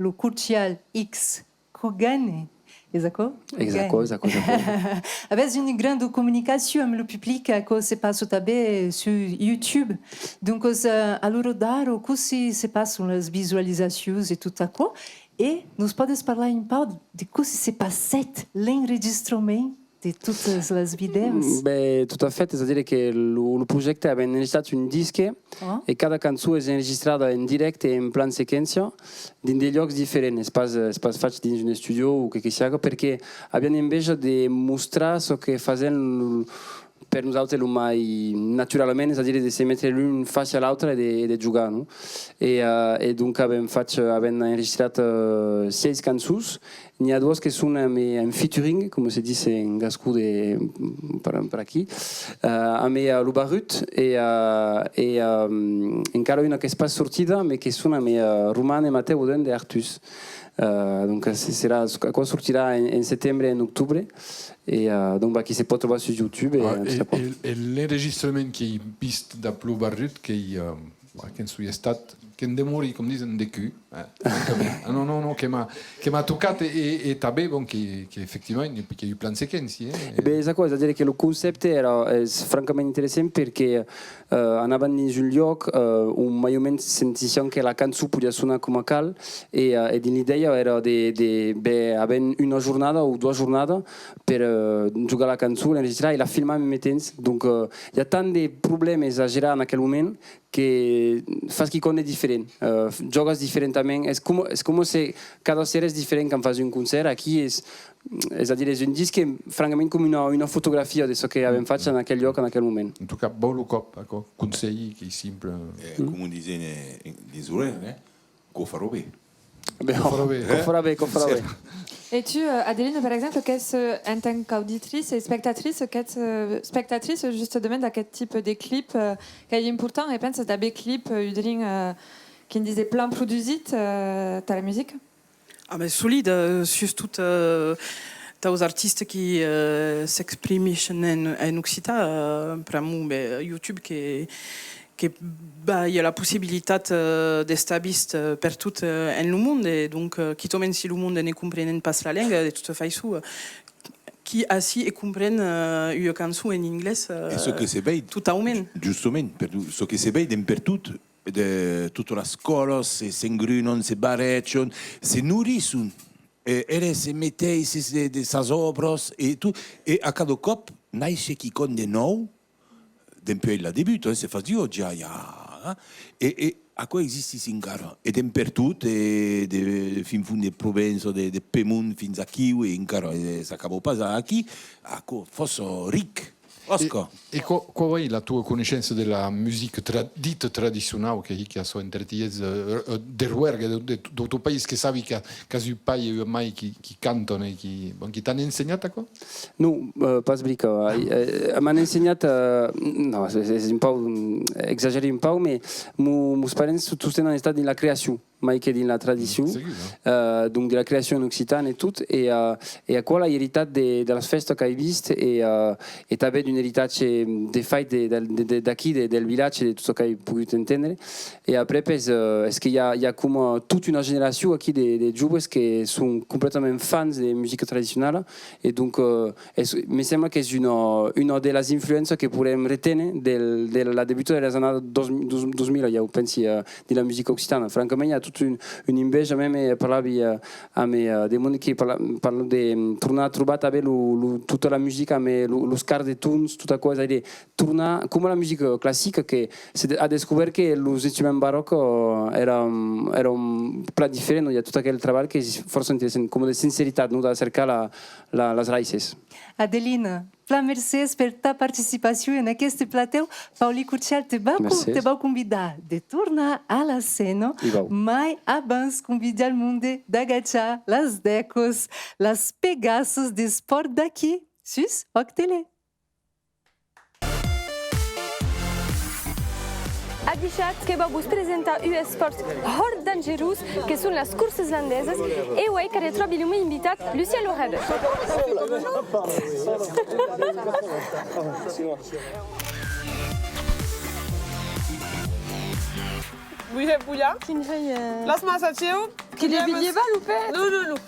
lo Courtial X Kogane, es aquò? Es aquò, es aquò, es aquò. Avètz una granda comunicacion amb lo public, aquò se passa tanben sus YouTube. Doncas, eh, a l'ora d'ara, cossí se passan las visualizacions e tot aquò? E nos pòdes parlar un pauc de cossí se passèt l'enregistrament de totas las vidèos? Ben, tot a fèt, es a dire que lo, lo projècte avèm enregistrat un disque e cada cançon es enregistrada en dirècte e en plan sequéncia dins de luòcs diferents, es pas, es pas fach dins un estudio o que, que siaga, perque aviam enveja de mostrar çò que fasèm per nosautres lo mai naturalament, es a dire de se metre l'un fàcia a l'autre e de, e de jogar, non? E, eh, e donc avèm fach, avèm enregistrat, eh, sièis cançons. N'i a doas que son amb, eh, en featuring, coma se ditz en gascon de, per, per aquí, eh, amb, eh, lo Barrut e, eh, e, eh, encara una qu'es pas sortida, mes que son amb, eh, Roman e Matèu Audin de Artus. Eh, donc, se-, serà, aquò sortirà en, en setembre, en octobre, e, eh, donc, vaquí, se pòt trobar sus YouTube e, Ah, eh, e, tot aquò. E, e l'enregistrament qu'èi vist dab lo Barrut, qu'ei, eh, Bah, que'n soi estat, que'n demori, com disen, de cul, eh, francament. Ah, non, non, non, que m'a, que m'a tocat e, e, e tanben, bon, que, que efectivament, que i a eu plan sequéncia, eh. E ben, es aquò, es a dire que lo concèpte èra, es francament interessant perque, eh, anavan dins un luòc, eh, on mai o mens sentissián que la cançon podiá sonar coma cal, e, eh, e dins l'idèia èra de, de, ben, avèm una jornada o doas jornadas per, eh, jogar la cançon, l'enregistrar e la filmar en mème temps. Donc, eh, i a tant de problèmes a gerar en aquel moment que fas quicòm de diferent, eh, jògas diferentament. Es coma, es coma se cada ser es diferent quand fas un concèrt. Aquí es, es a dire, es un disc que, francament, coma una, una fotografia de çò que avèm fach en aquel luòc, en aquel moment. En tot cas, vau lo còp, aquò, conselhi, qu'ei simple. Eh, coma disen, eh, en, dins Orèr, eh? Quò farà ben. Ben, quò farà ben, quò farà ben. E tu, eh, Adeline, per exemple, qu'ès, eh, en tant qu'auditrice e espectatrice, qu'ès, eh, espectatrice justament d'aqueth tipe de clip, eh, qu'ei important, e penses d'aver clip, eh, un drin, eh, quin dise, plan produsit, eh, tà la musica? Ah, ben, solide, eh, sustot, eh, taus artistes qui, eh, s'exprimishen en, en occitan, eh, pr'amor, ben, YouTube que que balha la possibilitat, eh, d'estar vist, eh, pertot, eh, en lo monde. E donc, eh, quitament si lo monde ne comprenen pas la lenga, de tota faiçon, eh, qui ací e compren, eh, ua cançon en inglés, eh, E çò que se vei, totaument. Justament, per çò que se vei d'en pertot, de totas las escòlas, se, s'engrunan, se barrejan, se norisson, eh, eles meteisses de, de sas òbras e tot, e a cada còp naisse quicòm de nòu, dempuèi la debuta, eh, se fasiá ja, ja, eh, e, e aquò existís encara, e d'en pertot, e de, de fin fons de Provença, de, de Pemont fins aquiu, e encara, eh, s'acaba pas aquí, aquò fòrça ric. Òsca! E, e quau, quau ei la tua coneishença de la musica tra-, dita tradicionau, que hiqui a çò entre ti, eh, eh, de Roergue, de, de, deu tòn país, que sabi que, qu'as un pair e ua mair qui, qui cantan e qui, bon, qui t'an ensenhat aquò? Non, eh, pas brica. Eh, eh, m'an ensenhat, eh, non, es, es, es un pauc, mm, exagèri un pauc, mes mo-, mos parents tostemps an estat dins la creacion. mai que dins la tradicion, eh, donc de la creacion en occitan e tot, e, eh, e aquò l'ai eritat de, de las fèstas qu'ai vist, e, eh, e tanben d'un eritatge de fait de, de, de, de, d'aquí, de, del vilatge, de tot çò qu'ai pogut entendre. E aprèp es, eh, es que i a, i a coma tota una generacion aquí de, de joves que son completament fans de musica tradicionala, e donc, eh, es, me sembla qu'es una, una de las influéncias que podèm reténer del, de la debuta de las annadas dos, dos, dos mila, ieu pensi, eh, de la musica occitana. Francament, i a tot un, un enveja, mème, eh, parlavi, eh, amb, eh, de monde que parla, parla de, mm, tornar a trobar tanben lo, lo, tota la musica amb, eh, lo, los quarts de tons, tot aquò, es a dire, tornar, coma la musica classica, que se de-, a descobèrt que los instruments baròcs, eh, èran, èran plan diferents, non? I a tot aquel trabalh que es fòrça interessant, coma de sinceritat, non? De cercar la, la, las raices. Adelina, plan mercés per ta participacion en aqueste platèu. Paulin Courtial, te vau co-, te vau convidar de tornar a la scèna, mai abans convidi al monde d'agachar las dècas, las pegassas d'espòrt d'aquí, sus Òc Tele. Adishatz, que vau vos presentar un espòrt hòrt dangerós, que son las corsas landesas, e uei que retròbi lo meu invitat, Lucien Loreb. Vous voulez bouillir ? Las masas, tio. Que le billet va, Loupet ? Non, non, non.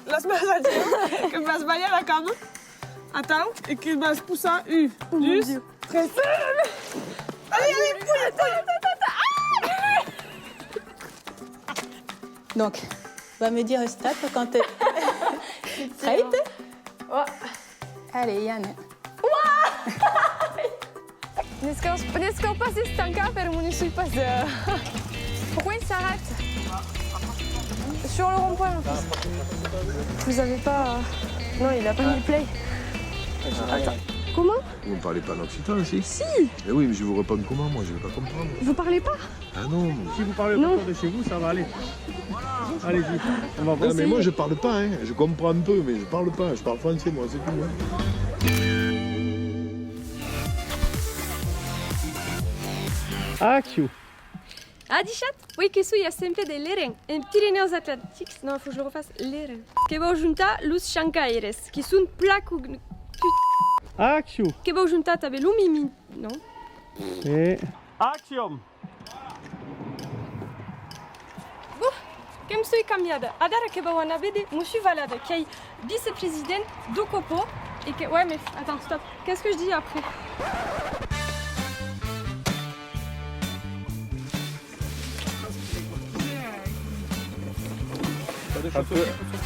Las masas, tio. Que vas balhar la cama. Atau, e que vas possar un, dus, tres. Allez, allez, pouille, pouille. Donc, va me dire stop quand t'es prête. Oh. Allez, Yann. N'es cau, n'es cau pas estancar, permor ne soi pas, euh, pourquoi il s'arrête ? Sur le rond-point, en plus. Vous avez pas, euh, non, il a pas mis play. Attends. Comment ? Vous ne parlez pas en occitan, si ? Si. Eh oui, mais je vous réponds comment, moi, je vais pas comprendre. Vous parlez pas ? Ah non. Si vous parlez autour de chez vous, ça va aller. Allez-y, on va voir. Non, mais moi, je parle pas, hein. Je comprends un peu, mais je parle pas. Je parle français, moi, c'est tout, hein. Action. Adishatz, uei que soi a Sent Pè de Leren, en Pirenèus Atlantics. Non, faut que je le refasse, Leren. Que vau juntar los chancaires, qui son plan cogn-, action. Que vau juntar tanben lo mimi-, non. E action. Bon, que'm soi cambiada. Adara que vau anar véder Mossur Valada, qu'ei vicepresident deu COPO, e que, ouais, mais attends, stop. Qu'est-ce que je dis après ? Un peu,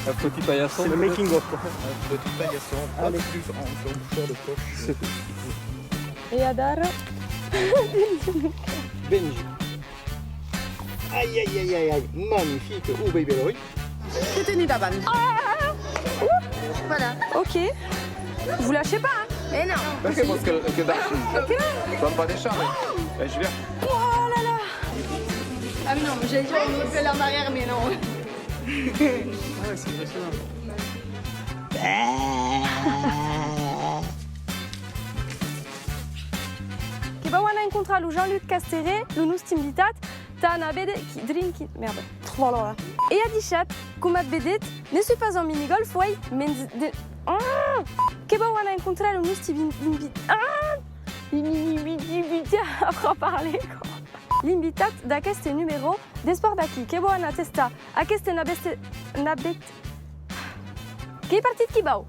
un petit paillasson. C'est le making of, quoi. Un petit paillasson. Allez. Pas plus en, en bouchon de poche. C'est tout. E adara? Benji. Aïe, aïe, aïe, aïe, aïe. Magnifique. Oh, baby boy. Que teni davant. Ah! Ouh! Voilà. Ok. Vous lâchez pas, hein? Mais non. Perché vòs que, que dashi? Perché non? Son pas de charme. Eh, Julien. Oh là là! Ah mais non, mais j'allais dire, on aurait pu aller en arrière, mais non. Ah ouais, c'est impressionnant. Que vau anar encontrar lo Jean-Luc Casteré, lo noste invitat, tà anar véder qui, drin qui, merde. E adishatz, coma at vedetz, ne soi pas en minigolf, uei, mens de, ah! Que vau anar encontrar lo noste vin-, invi-, ah! Vin-, vin-, vin-, vin-, vin-, ah, parler, quoi. L'invitat d'aqueste numèro d'Espòrt d'aquí, que vau anar testar aqueste naveste-, navet-, qu'ei partit qui vau!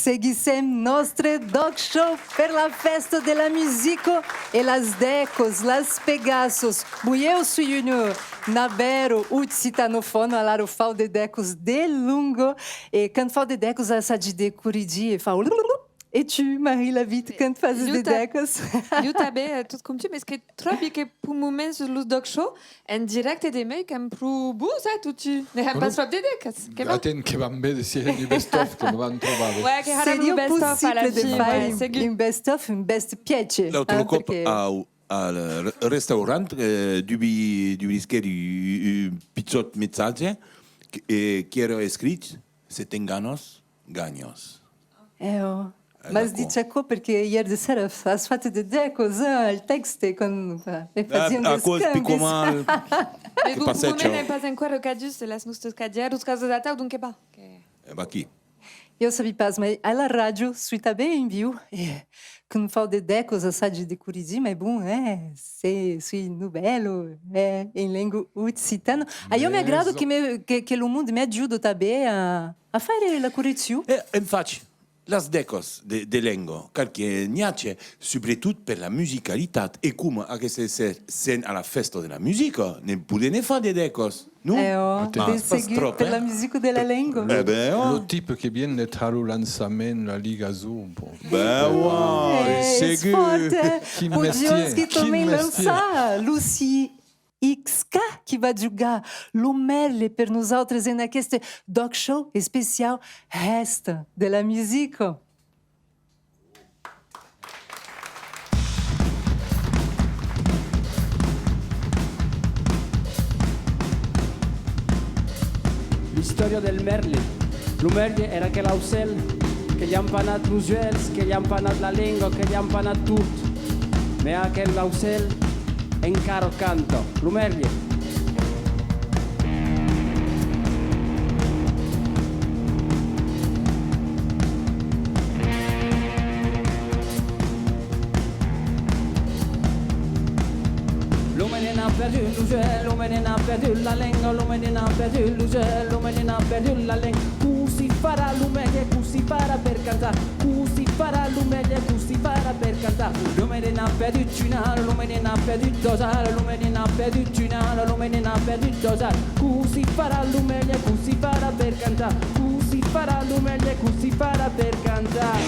Seguissèm nòstre D'ÒC Show per la fèsta de la musica e las dècas, las pegassas. Bon, ieu soi una navèra occitanofòna, alara fau de dècas de longa, e quand fau de dècas, assagi de corrigir e fau E tu, Marie Lavitte, quand fases de dècas? Jo tanben, eh, tot com tu, mes que tròbi que peu moments los D'Òc Show en dirècte de mei qu'èm pro bons, eh, totun. N'èm pas tròp de dècas, que va? Atent, que vam véder si hèm un best-of, que me van trobar. Ouais, que harem lo best-of a la fin, ouais, segur. Seriá possible de far un best-of, un best piège, l'autre còp, au, al re-, restaurant, eh, dubi-, dubrisquèri un, un pichòt messatge que, eh, qui èra escrit: "Se t'enganas, ganhas." Eh, oh. M'as dich aquò perque ièr de sera as fat de dècas, eh, al tèxte, quand, enfin, me fasián d'escambis. Aquò es pus coma... Mes bon, bon moment, n'èm pas enqüèra cadus de las nòstas cadièras, causas atau, donc, eh ben, que... Eh, vaquí. Jo sabi pas, mai a la ràdio soi tanben en viu, e quand fau de dècas assagi de corrigir, mai bon, eh, se soi novèla, eh, en lenga occitana. A jo m'agrada que me, que, que lo monde m'ajuda tanben a, a faire la correccion. E, en fach, las dècas de, de lenga, cal que n'i age, subretot per la musicalitat, e coma aqueste ser sèm a la fèsta de la musica, ne podèm ne far de dècas. Non? Eh, oh, de segur, per la musica de la lenga. Eh ben, oh. Lo tipe que vien de har lo lançament, la ligason, bon. Ben, ouais, segur. Quin mestièr, quin mestièr. Lo C X K qui va jogar lo Merle per nosautres en aqueste D'Òc Show especiau hèsta de la musica. L'istòria del Merle. Lo Merle èra aquel aucèl que li an panat los uèlhs, que li an panat la lenga, que li an panat tot. Mès aquel aucèl encara canta. Lo Merle. Lo Merle n'a perdut los uèlhs, lo Merle n'a perdut la lenga, lo Merle n'a perdut los uèlhs, lo Merle n'a perdut la lenga. Cossí farà lo Merle, cossí farà per cantar? Cossí farà lo Merle, cossí farà per cantar? Lo Merle n'a perdut un uèlh, lo Merle n'a perdut dos uèlhs, lo Merle n'a perdut un uèlh, lo Merle n'a perdut dos uèlhs. Cossí farà lo Merle, cossí farà per cantar? Cossí farà lo Merle, cossí farà per cantar?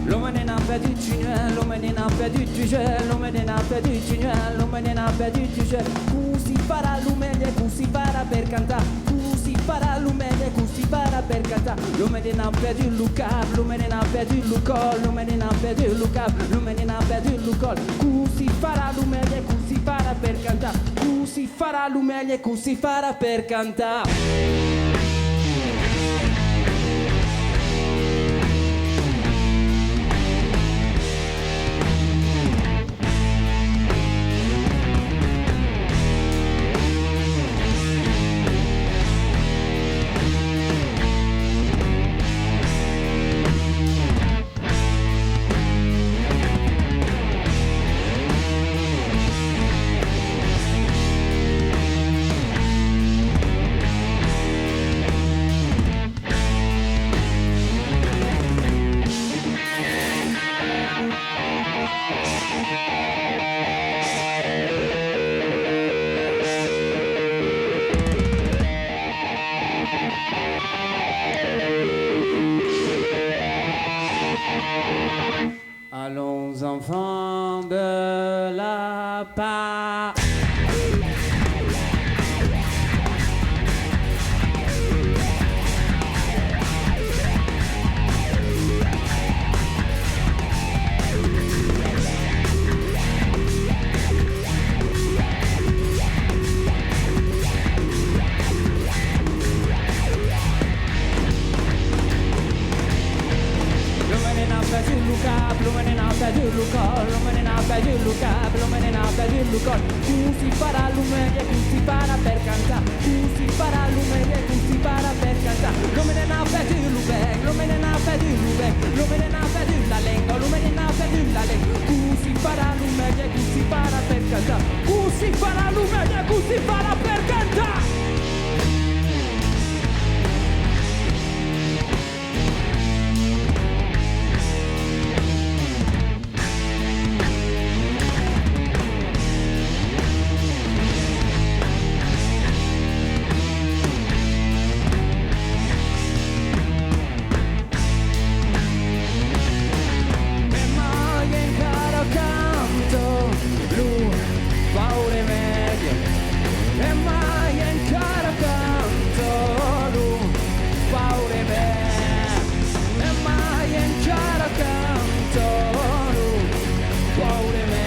Lo Merle n'a perdut un uèlh, lo Merle n'a perdut dos uèlhs, lo Merle n'a perdut un uèlh, lo Merle n'a perdut dos uèlhs. Cossí farà lo Merle, cossí farà per cantar? Cossí farà lo Merle, cossí farà per cantar? Lo Merle n'a perdut lo cap, lo Merle n'a perdut lo còl, lo Merle n'a perdut lo cap, lo Merle n'a perdut lo còl. Cossí farà lo Merle, cossí farà per cantar? Cossí farà lo Merle, cossí farà per cantar? Allons, enfants de la part. Lo Merle n'a perdut lo cap, lo Merle n'a perdut lo còl, lo Merle n'a perdut lo cap, lo Merle n'a perdut lo còl. Cossí farà lo Merle, cossí farà per cantar? Cossí farà lo Merle, cossí farà per cantar? Lo Merle n'a perdut lo bec, lo Merle n'a perdut lo bec, lo Merle n'a perdut la lenga, lo Merle n'a Cossí farà lo mètge, cossí farà per cantar? Cossí farà lo mètge, cossí farà per cantar? E mai encara canto lo paure mètge, e mai encara canto lo paure mètge, e mai encara canto lo paure mètge.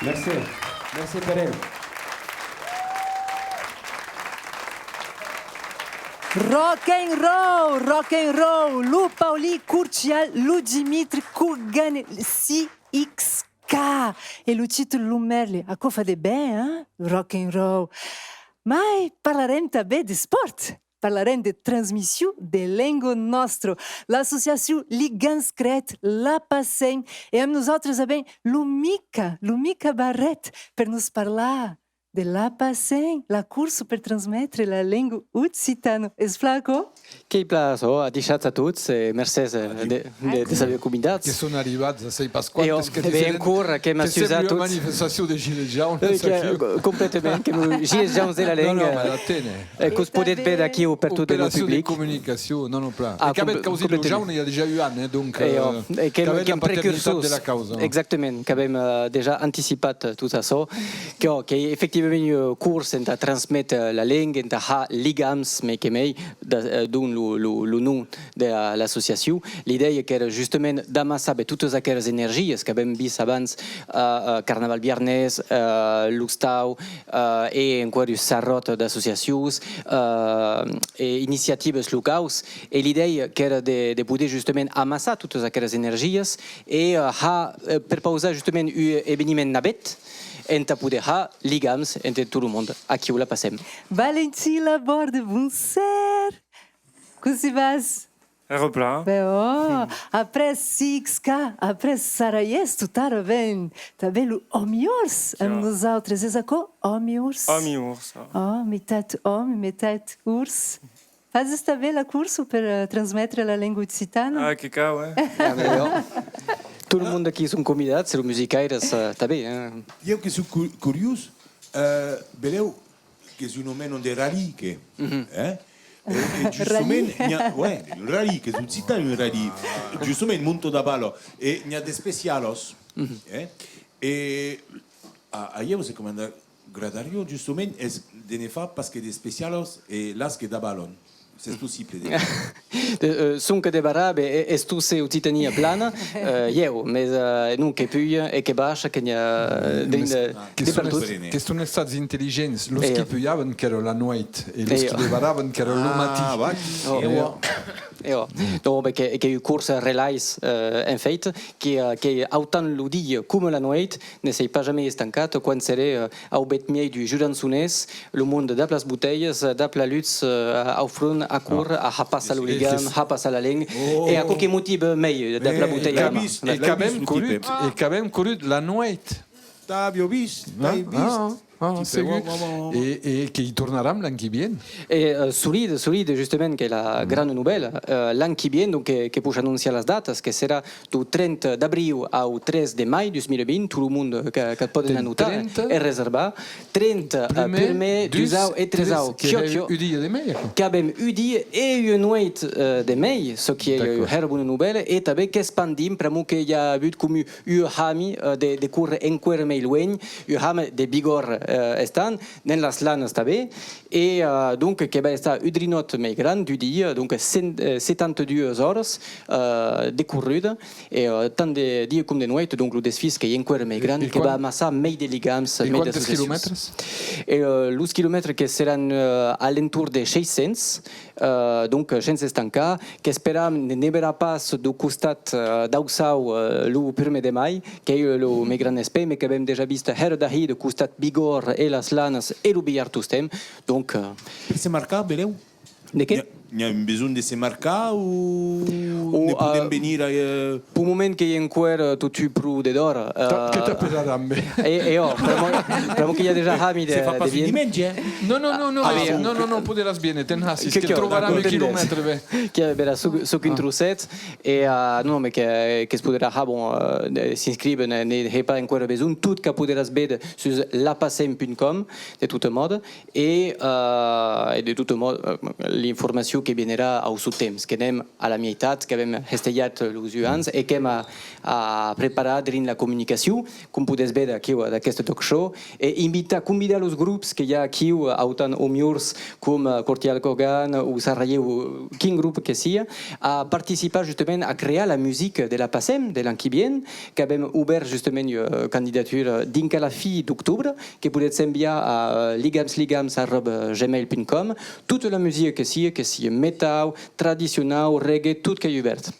Mercé. Mercé per el. Rock and roll, rock and roll, lo Paulin Courtial, lo Dimitri Courgan, C X K, e lo títol Lo Mèrle, aquò fa de ben, hein? Rock and roll. Mai parlarem tanben d'espòrt. Parlarem de transmission de lenga nòstra. L'associacion Ligams creèt La Passem e amb nosautres avèm lo Mica, lo Mica Barret, per nos parlar de La Passem, la corsa per transmetre la lenga occitana. Es plan aquò? Qu'ei plan açò, adishatz a tots e mercés, eh, de, de, de s'aver convidats. Que son arribats, sei pas quantes, que disen, en cor, qu'èm a susar tots. Una manifestacion de gilets jaunes, eh, que, aquiu. Completament, qu'èm los gilets jaunes de la lenga. Non, non, mas atene. E que'us podetz véder aquiu pertot de lo public. Operacion de comunicacion, non, non, plan. Ah, e qu'avètz causit lo jaune i a dejà un an, eh, donc, eh, qu'avètz la paternitat de la causa. Exactament, qu'avèm, eh, dejà anticipat tot açò. Que, que efectivament, eh, cors entà transméter la lenga, entà har ligams, mei que mei, da, eh, donc lo, lo, lo nom de, eh, l'associacion. L'idèia qu'èra justament d'amassar, ben, totas aqueras energias qu'avèm vist abans, eh, eh, Carnaval Biarnés, eh, l'Ostau, eh, e enqüèra un sarròt d'associacions, eh, e iniciativas locaus, e l'idèia qu'èra de, de poder justament amassar totas aqueras energias e, eh, har, eh, perpausar justament un eveniment navèth entà poder har ligams entre tot lo monde. Aquiu La Passem. Valentin Laborde, bonser! Cossí vas? Èra plan. Ben, oh, après C X K, après Sarayès, totara ven tanben lo Òmi Ors amb nosautres. Es aquò, Òmi Ors? Òmi Ors, oh. Oh, mitat òmi, mitat ors. Fases tanben la corsa per, eh, transmetre la lenga occitana? Ah, que cau, eh? Ah, ben, oh. Tot lo monde aquí son convidats, e los musicaires, eh, tanben, eh. Ieu que soi cu-, curiós, eh, belèu, qu'es un òme de rally, que, eh? E, e justament, n'i a, ouais, un rally, qu'es occitan, un rally. Justament, monta davala. E n'i a d'especialas, eh? E a, a ieu, se coma m'agradariá, justament, es de ne far pas que d'especialas e las que davalon. S'es possible de... De, eh, sonque de barrar, ben, e-, es tot se Occitània plana, eh, ieu, mes, eh, non, que puja e que baisha, que n'i a de, de, de pertot. Que son estats intelligents, los qui pujavan qu'èra la nuèit e los qui debarravan qu'èra lo matin. Ah, vaquí. Oh, e òc. E òc. Donc, ben, que, qu'ei un cors relais, eh, en fèit, que, eh, qu'ei autant lo dia coma la nuèit, ne s'ei pas jamei estancat, quan seré, eh, au bèth miei du Jurançonés, lo monde dab las botelhas, dab la lutz, eh, au front, a córrer, a har passar lo ligam, har passar la lenga, e aquò que motiva mei, dab la botelha a la man. E qu'avem corrut, e qu'avem corrut la nuèit. T'aviá vist, t'ai vist. Ah, segur. E, e que i tornaram l'an qui vien. E, eh, solide, solide, justament, qu'ei la grana novèla. Eh, l'an qui vien, donc, que, que poish anonciar las datas, que serà deu trenta d'abriu au tres de mai dus mila vint, tot lo monde que, que pòden anotar e reservar. Trenta, eh, prumèr, dusau e tresau. Quò, quò. Qu'avem un dia e ua nueit, eh, de mei, çò qui ei ua hèra bona novèla, e tanben qu'espandim, pr'amor que i a avut com un, ua hami, eh, de, de córrer enqüèra mei luenh, ua hami de Bigòrra, eh, estant, ne'n las Lanas tanben, e, eh, donc, que va estar un drinòt mei gran, deu dia, donc, cent, eh, setanta-duas oras, eh, de corruda, e, eh, tant de dia com de nueit, donc, lo desfís qu'ei enqüèra mei gran, que va amassar mei de ligams, mei d'associacions. E quantes quilomètres? E, eh, los quilomètres que seràn, eh, a l'entorn de sheis cents, eh, donc, shens estancar, qu'esperam ne nevarà pas deu costat, eh, d'Aussau, eh, lo prumèr de mai, qu'ei, eh, lo mei gran espèr, mes qu'avem dejà vist hèra d'ahir deu costat Bigòrra e las Lanas e lo Vilar tostemps, donc, eh. Per se marcar, belèu? De qué? N'i a, n'i a un besonh de se marcar o ne podem, eh, venir a, eh? Peu moment qu'ei enqüèra, eh, totun pro de d'ora, eh. Que t'aperaram, ben. E, e ò, pr'amor, pr'amor que i a dejà hami de, de vien. Se fa pas un dimenge, eh? Non, non, non, non, non, non, poderàs viéner, te'n hassis, que trobaram un quilomètre, ben. Que verà, çò, çò qu'un trocet, e, eh, non, non, mes que, que's poderà har, bon, eh, s'inscrive, ne, ne hè pas enqüèra besonh, tot quò poderàs véder sus lapassem punt com, de tota mòda, e, eh, e de tota mòda, eh, l'informacion que vienerà au son temps, que n'èm a la mieitat, qu'avem hestejat los un ans e qu'èm a, a preparar drin la comunicacion, com podètz véder aquiu ad aqueste talk show, e invitar, convidar los grops que i a aquiu, autant Omiurs com, eh, Cortial Cogan o Sarralhèu, quin grop que sia, a participar justament a crear la musica de la Passem de l'an qui vien, qu'avem obèrt justament ua candidatura dinc a la fin d'octobre, que podètz enviar a, eh, ligams ligams arroba gmail punt com, tota la musica que sia, que sia metau, tradicionau, reggae, tot qu'ei ubèrt.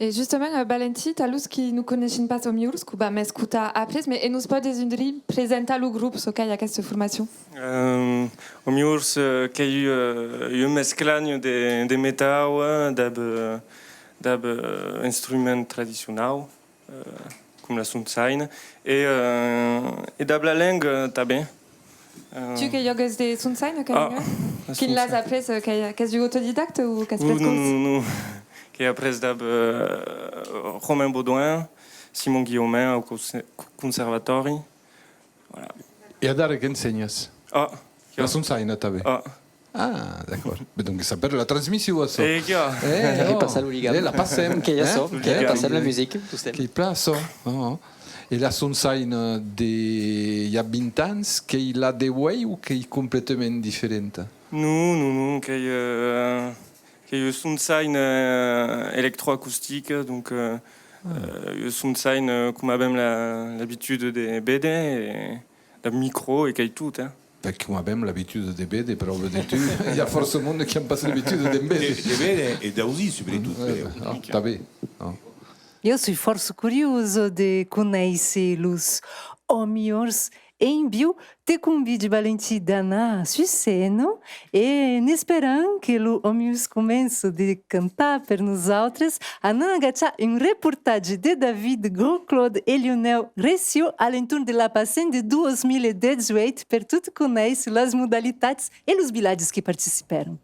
E justament, eh, Valentí, tà los qui non coneishen pas Omiurs, que vam escotar après, mes e nos pòdes un drin presentar lo grop, çò qu'ei aquesta formacion? Eh, Omiurs, eh, qu'ei, eh, ua mesclanha de, de metau, eh, dab, eh, dab, eh, instrument tradicionau, eh, com la sonsaina, e, eh, e dab la lenga tanben. Eh, tu que jògues de sonsaina, que... Ah, la sonsaina. Quin l'as aprés, eh, que, qu'ès un autodidacte o qu'as pres cors? Non, non, non. Qu'ei aprés dab, eh, Romain Baudouin, Simon Guillaumin au conse-, co-, conservatòri. Voilà. E adara qu'ensenhas? Ah, la sonsaina tanben? Ah. Ah, d'acòrd. Ben, donc, s'apèra la transmission, açò. E quò. Eh, ò, passa lo ligam. Eh, la Passem, qu'ei açò, eh? Que passem la musica, tostemps. Qu'ei plan açò, ò, ò. E la sonsaina de i a vint ans, qu'ei la de uei o qu'ei completament diferenta? Non, non, non, qu'ei, eh, qu'ei ua sonsaina, eh, electroacustica, donc, eh, eh, ua sonsaina, eh, com avem la, l'abituda de véder, e dab micro e qu'ei tot, eh. Ben, com avem l'abituda de véder, pr'amor de tu, i a fòrça monde qui an pas l'abituda de véder. De, de véder e d'ausir, subretot, eh, però. Ah, tanben, ah. Jo soi fòrça curiosa de conéisser los Omiurs en viu. Te convidi, Valentí, d'anar sus scèna e, en esperant que lo Omiurs comence de cantar per nosautres, anam agachar un reportatge de David, Gros-Claude e Lionel Ressio a l'entorn de la Passem de dos mil e dètz-e-uèit per tot conéisser las modalitats e los vilatges que participèron.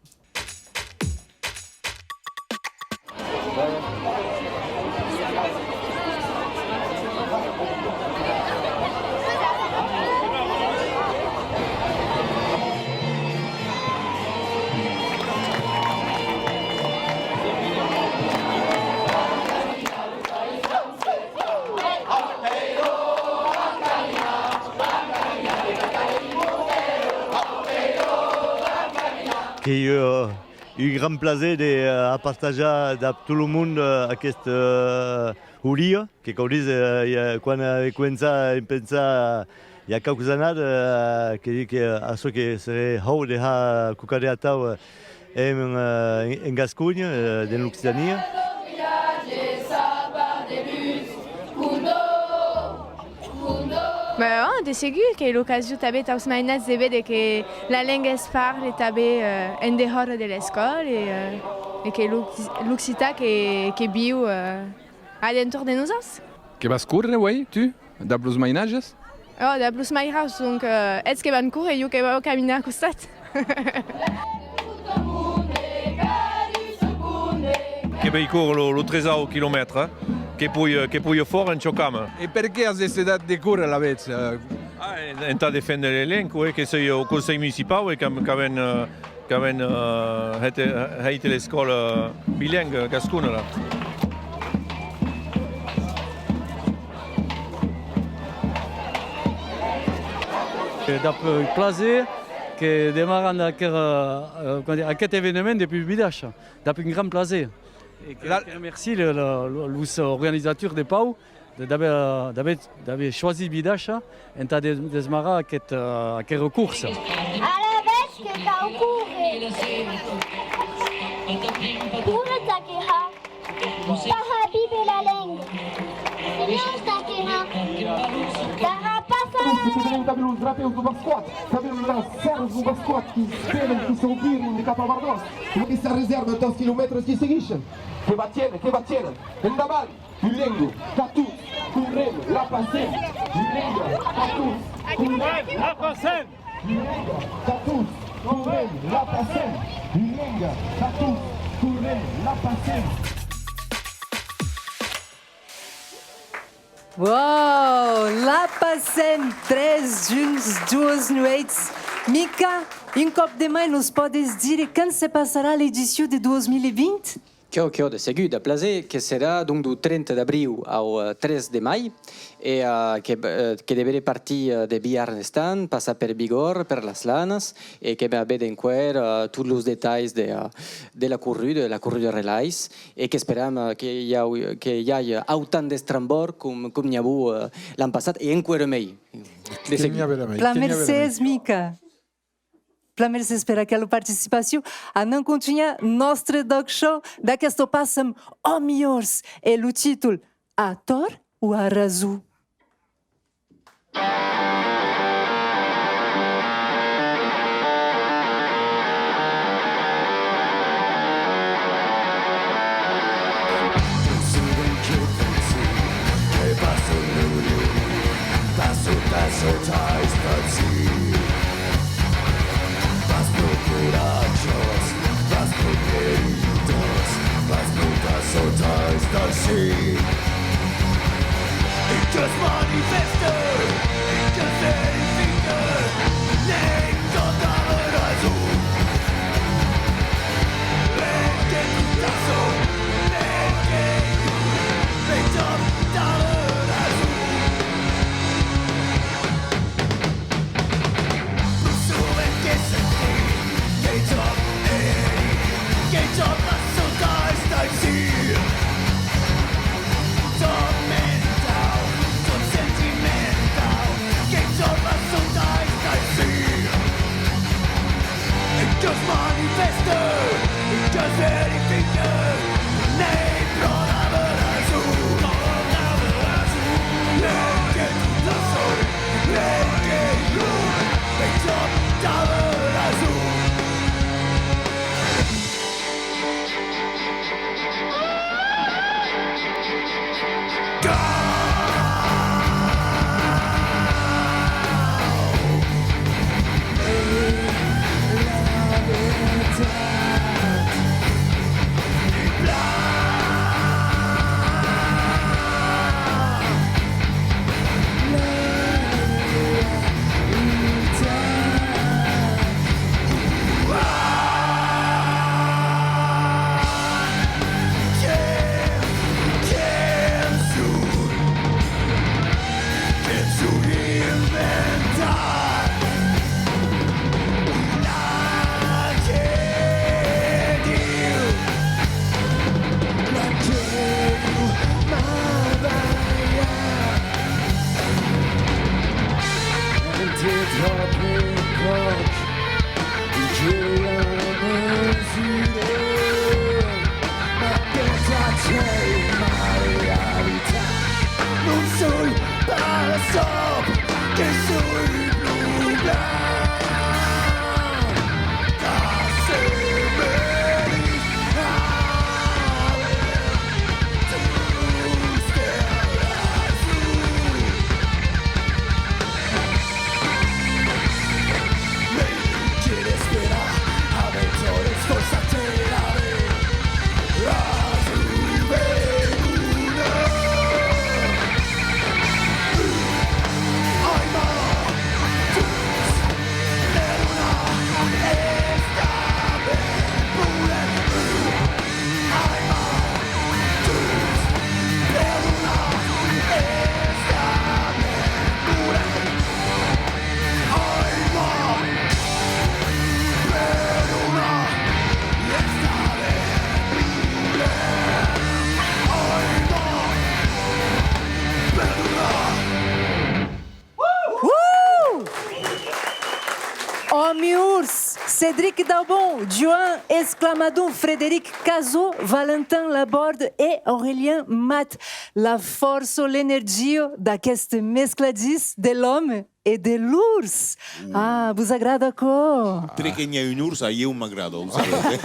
Qu'ei, euh, un grand plaser de, euh, a partatjar dab tot lo monde, euh, aquesta, euh, holia, que cau díser, euh, i a, quan, euh, ai començat a pensar, i a quauques annadas, euh, que dic que, euh, açò que seré hòu de har quauquarren atau, euh, en, euh, en, en Gasconha, euh, dens l'Occitània. Ben, ò, de segur, qu'ei l'ocasion tanben taus mainats de véder que la lenga es parla tanben, euh, en dehòra de l'escòla e, euh, e que l'occ-, l'occitan que, que viu, euh, a l'entorn de nosauts. Que vas córrer, uei, tu, dab los mainatges? Oh, dab los mairats, donc, euh, eths que van córrer, jo que vau caminar a costat. Que vei córrer lo, lo tresau quilomètre, eh? Que poi, eh, que poi fòrt en chocama. E perqué as decidat de córrer alavetz, eh? Ah, en, entà defendre le lenga, eh, que soi au Conselh Municipau e qu'am-, qu'avem, eh, qu'avem, eh, hèit, hèit l'escòla bilenga gascona, là. E dab plaser que demaram aqueth, eh, eh, comment dire, aqueth eveniment depui Bidaisha, dab un gran plaser. E que, la- que remercii le, le, lo, los organizators de Pau de, d'aver, d'aver, d'aver choisit Bidaisha entà de-, desmarrar aqueth, eh, aquera corsa. Alavetz que cau córrer. Córrer tà qué har? Tà har víver la lenga. E non tà qué har? Tà har passar la lenga. Qu'avem los drapèus deu Bascoat, qu'avem las sèrras deu Bascoat qui espèran, qui s'aubiran de cap a Vardòs. E sa resèrva entàs quilomètres qui seguishen. Que va tiéner, que va tiéner. Endavant! Ua lenga tà tots, correm, la Passem! Ua lenga tà tots, correm, la Passem! Ua lenga tà tots, correm, la Passem! Ua lenga tà tots, correm, la Passem! Wow! La Passem, tres jorns, duas nueits. Mica, un còp de mai, nos pòdes dire quand se passarà l'edicion de dos mila vint? Quò, quò, de segur, dab plaser, que serà, donc, deu trenta d'abriu au, eh, tres de mai, e, eh, que, eh, que deveré partir, eh, de Biarn Estan, passar per Bigòrra, per las Lanas, e que va aver d'enqüèra, eh, tots los detalhs de, eh, de la corruda, de la corruda Relais, e qu'esperam, eh, que i a, que i aja autant d'estrambòrd com, com n'i avó, eh, l'an passat, e enqüèra mei. De segur. Que n'i averà mei, plan que n'i averà mei. Mercés, Mica. Plan mercés per aquela participacion. Anam contunhar nòstre D'ÒC Show. D'aquesta passam au milhors e lo títol: A tòrt o a rason? Joan Exclamadon, Frederic Cazot, Valentin Laborde e Aurélien Mat. La fòrça, l'energia d'aqueste mescladís de l'òme e de l'ors. Ah, vos agrada aquò? Tre que n'i a un ors, a ieu m'agrada, o sabes, eh?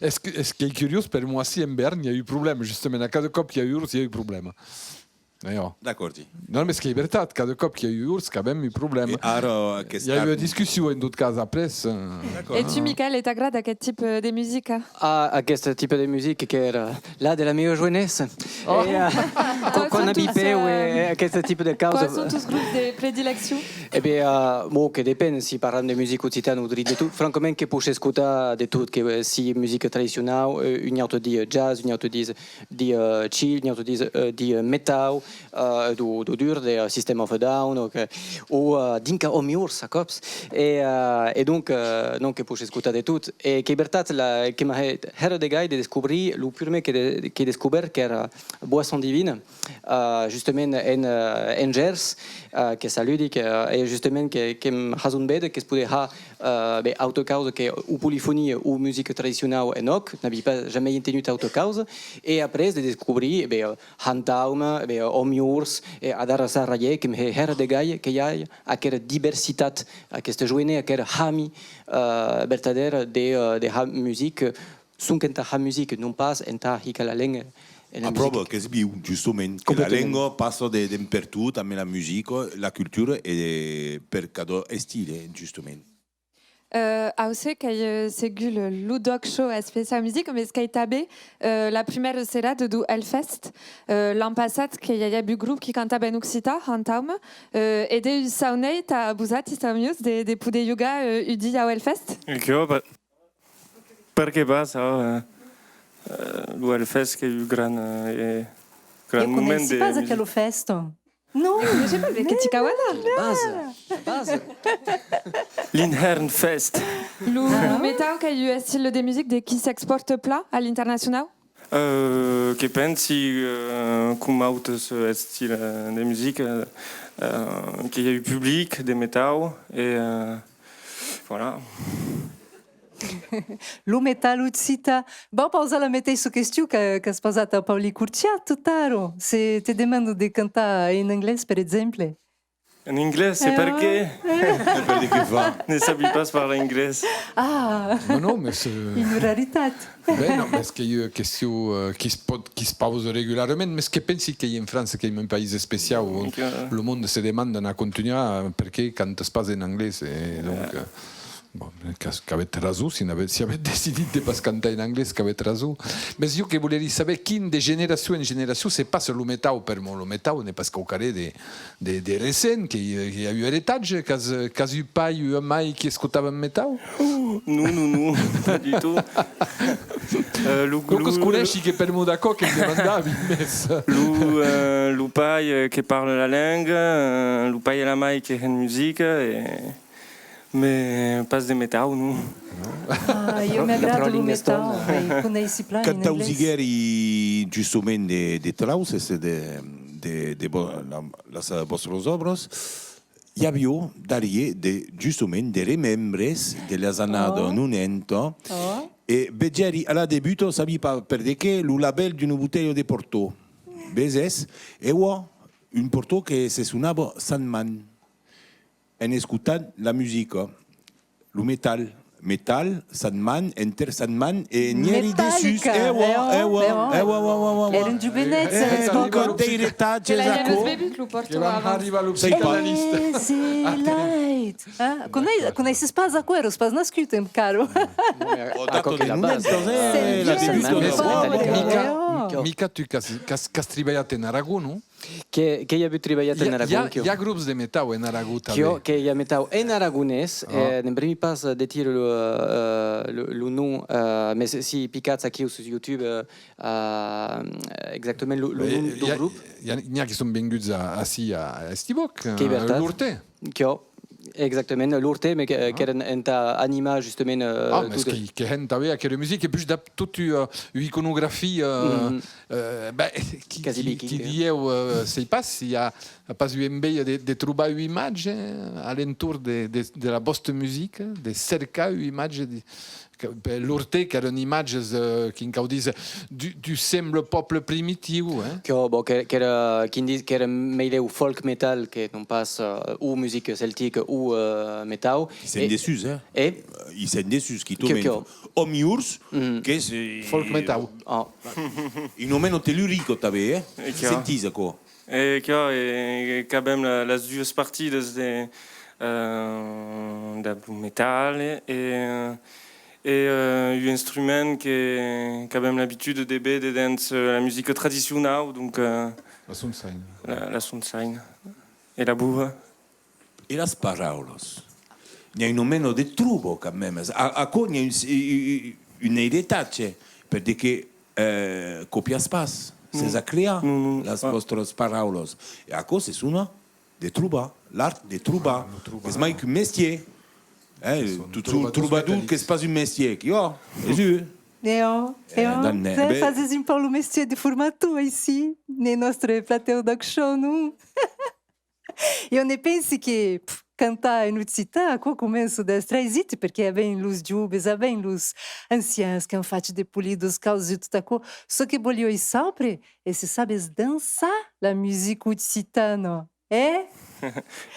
Es que, es qu'ei curiós, per'mor ací en Bearn n'i a un problèma, justament. A cada còp qu'i a un ors, i a un problèma. D'acòrdi. Non, mes qu'ei vertat, cada còp qu'i a un ors, qu'avem un problèma. E ara, aquesta... I a ua discussion, en tot cas, après. E tu, Michael, e t'agrada aqueth tipe de musica? Ah, aqueste tipe de musica qu'èra la de la mia joenessa. E, eh, quan, quan abipèu, eh, aqueste tipe de causa. Quals son tos grops de predileccion? E ben, eh, bon, que depend, si parlam de musica occitana o drin de tot, francament que poish escotar de tot, que, eh, si musica tradicionau, eh, un aute dia jazz, un aute dia, dia, eh, chill, un aute dia, eh, dia, eh, metau, eh, deu, deu dur de, eh, System of a Down, o que, o, eh, dinca Òmi Ors a còps. E, eh, e donc, eh, donc que poish escotar de tot. E qu'ei vertat, la, que m'a hèt hèra de gai de descobrir, lo purmèr que de, qu'ei descobèrt qu'èra Boisson Divine, eh, justament en, eh, en Gèrs, eh, que saludi, que, eh, e justament que, que'm hason véder que's podè har, eh, ben, auta causa que o polifonia o musica tradicionau en òc, n'aví pas jamei entenut auta causa, e après de descobrir, e ben, Hantaume, e ben, Òmi Ors, e adara Sarralhèr, que'm hè hèra de gai que i a aquera diversitat, aquesta joenessa, aquera hami, eh, vertadèra de, eh, de har musica, sonque entà har musica, non pas entà hicar la lenga ena musica. Apròva, qu'es viu, justament, que la lenga passa de, d'en pertot, amb la musica, la cultura, e per cada estil, eh, justament. Euh, aucè qu'ei, euh, segur lo, lo D'ÒC Show especiau musica, mes qu'ei tanben, euh, la prumèra serada deu Hellfest. Euh, l'an passat que i a avut grop qui cantava en occitan, Hantaume, euh, e deu saunei tà vosati, Òmi Ors, de, de poder jogar, euh, un dia au Hellfest. E que, per-, Perqué pas, eh, eh, lo Hellfest qu'ei un gran, eh, e gran moment de musica. Coneissi pas aquela fèsta. Non, je sais pas, mais que t'hi cau anar. La base, la base. L'Inhèrn Fest. Lo, lo metau qu'ei un estil de musica de qui s'expòrta plan a l'internacionau? Eh, que pensi, eh, com autes estils, eh, de musica, eh, eh, que i a un public de metau e, eh, voilà. Lo metal occitan. Vau pausar la meteissa question que, qu'as pausat a Paulin Courtial totara. Se te demanda de cantar en anglés, per exemple. En anglés, e perqué? Per de qué fa? Ne sabi pas parlar anglés. Ah! Non, non, mes, euh... Una raritat. Ben non, mes qu'ei ua question, euh, qui's pòt, qui's pausa regularament, mes que pensi qu'ei en França, qu'ei un país especiau, on lo monde se demanda a contunhar, perqué cantas pas en anglés, e donc, euh, Bon, qu'as, qu'avetz rason, si n'avetz, si avetz decidit de pas cantar en anglés, qu'avetz rason. Mes jo que volerí saber quin de generacion en generacion se passa lo metau, per'mor lo metau n'ei pas quauquarren de, de, de recent, que i, que i a un eretatge, qu'as, qu'as un pair, ua mair qui escotavan metau? Non, non, non, pas du tout. Euh, lo, donc, lo, coneissi que per'mor d'aquò que'm demandavi, mes... Lo, euh, lo pair, euh, que parla la lenga, euh, lo pair e la mair que hèn musica, e Mes pas de metau, non. Ah, jo m'agrada lo metau, mès coneissi plan en anglés. Quand ausiguèri justament de, de trausses de, de, de vo-, la, las vòstras òbras, i aviá darrièr de, justament, de remembres de las annadas nonanta, e vegèri a la debuta, sabi pas per de qué, lo labèl d'una botelha de Porto. Veses? E òc, un Porto que se sonava Sandman. En escotant la musica, lo metal, metal, Sandman, Enter Sandman, e n'i èri dessús. Metallica, e òc, e òc, e òc, e òc, e òc, e òc. Èran jovenets, eh, donc, d'eretatges, aquò. Que l'avèm bevut, lo Porto, abans. Que vam arribar lo psicanalista. Easy Light. Ah, conei-, coneisses pas aquò, èras pas nascut encara. Non, mais aquò qu'ei la base. C'est bien, c'est bien. Mica, Mica, tu qu'as, qu'as, qu'as tribalhat en Aragon, non? Que, que i a avut tribalhat en Aragon, quiò. I a, i a grops de metau en Aragon tanben. Quiò, que i a metau en aragonés, eh, ne'n brembi pas de dire lo, eh, lo, lo nom, eh, mes si picatz aquiu sus YouTube, eh, eh, exactament lo, lo nom deu grop. I a, n'i a qui son venguts a, ací a, a Hestiv'Òc, eh, l'Ortès. Quiò. Exactament, l'Orte, mès que, qu'èra entà animar justament, eh, ah, mès tot que, que hèn tanben aquera musica, e puish dab tota ua, ua iconografia, eh, eh, ben, qui, quasi qui, qui dilhèu, eh, sèi pas, s'i a pas ua enveja de, de trobar ua imatge a l'entorn de, de, de la vòsta musica, de cercar ua imatge de, que, ben, l'Orte, qu'èran imatges, eh, quin cau díser, du, du semble pòble primitiu, eh? Que, bon, que, qu'èra, quin dis, qu'èra meilèu folk metal que non pas, eh, o musica celtica o, eh, metau. I sèm dessús, eh? E? I sèm dessús, quitament. Que, que... Òmi Ors, qu'es, eh, folk metau. Ah. Un nomeno tellurico, tanben, eh? E que... Sentís aquò? E que, e qu'avem la, las duas partidas de, eh, dab lo metal e, e, eh, un instrument que, qu'avem l'abitude de véder dens, eh, la musica tradicionau, donc, eh, la sonsaina. La, la sonsaina. E la boha. E las paraulas? N'i a un nomeno de troba, quand même. A, aquò, n'i a un, un, un eiretatge, per de que, eh, copias pas, sètz a crear las vòstras paraulas. E aquò se sona de trobar, l'art de trobar. Ah, lo trobar. Es mai qu'un mestièr. Eh, tot trobador qu'es pas un mestièr, que, oh, es un. E oh, e oh, ben, fases un pauc lo mestièr de formator aicí, ne nòstre platèu d'Òc Show, non? Jo ne pensi que, pf, cantar en occitan, aquò comença d'èstre aisit, perque avèm los joves, avèm los ancians qu'an fach de polidas causas e tot aquò. Çò que voliái saupre es se sabes dançar la musica occitana, eh?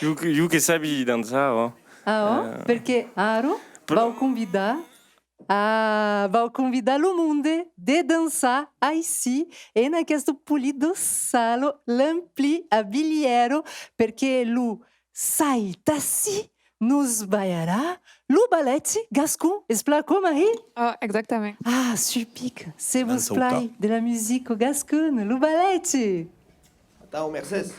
Jo que, jo que sabi dançar, ò. Ah, ò? Eh, perque ara vau convidar Ah, vau convidar lo monde de dançar aicí, en aquesta polida sala, l'ampli a Bilhèra, perque lo Saitassi nos balharà lo balèti gascon. Es plan aquò, Marie? Oh, exactament. Ah, supic, se vos plai de la musica gascona, lo balèti! Atau, mercés.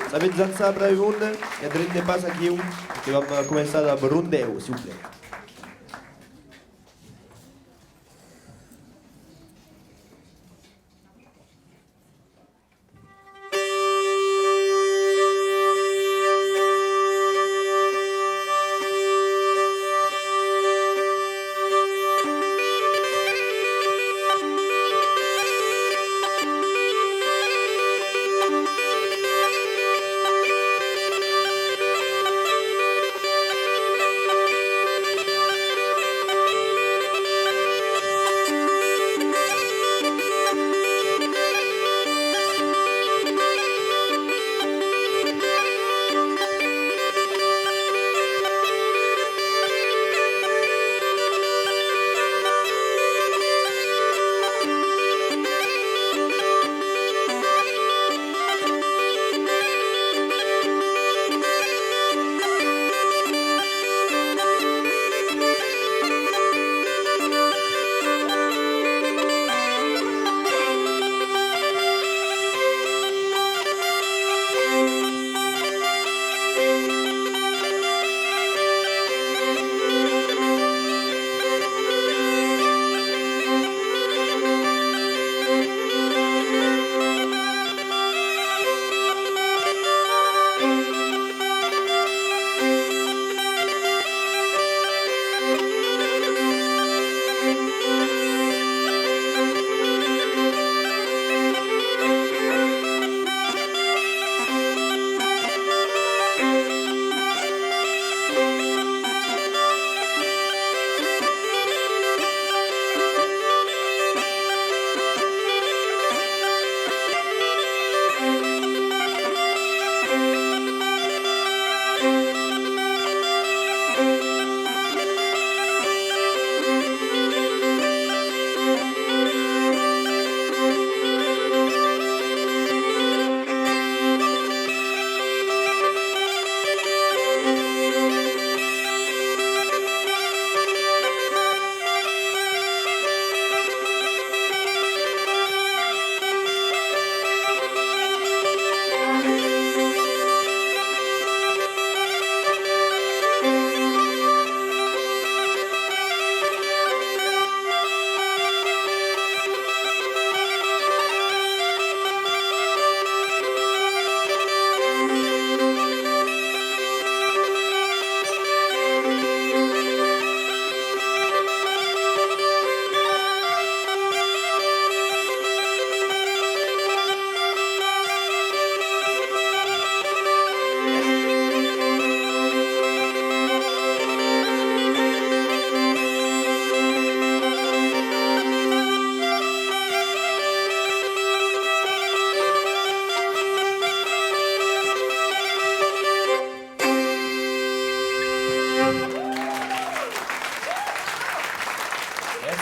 Sabetz dançar, brave monde? Qu'ètz drin de pas aquiu, que vam començar dab rondèu, siuplèt.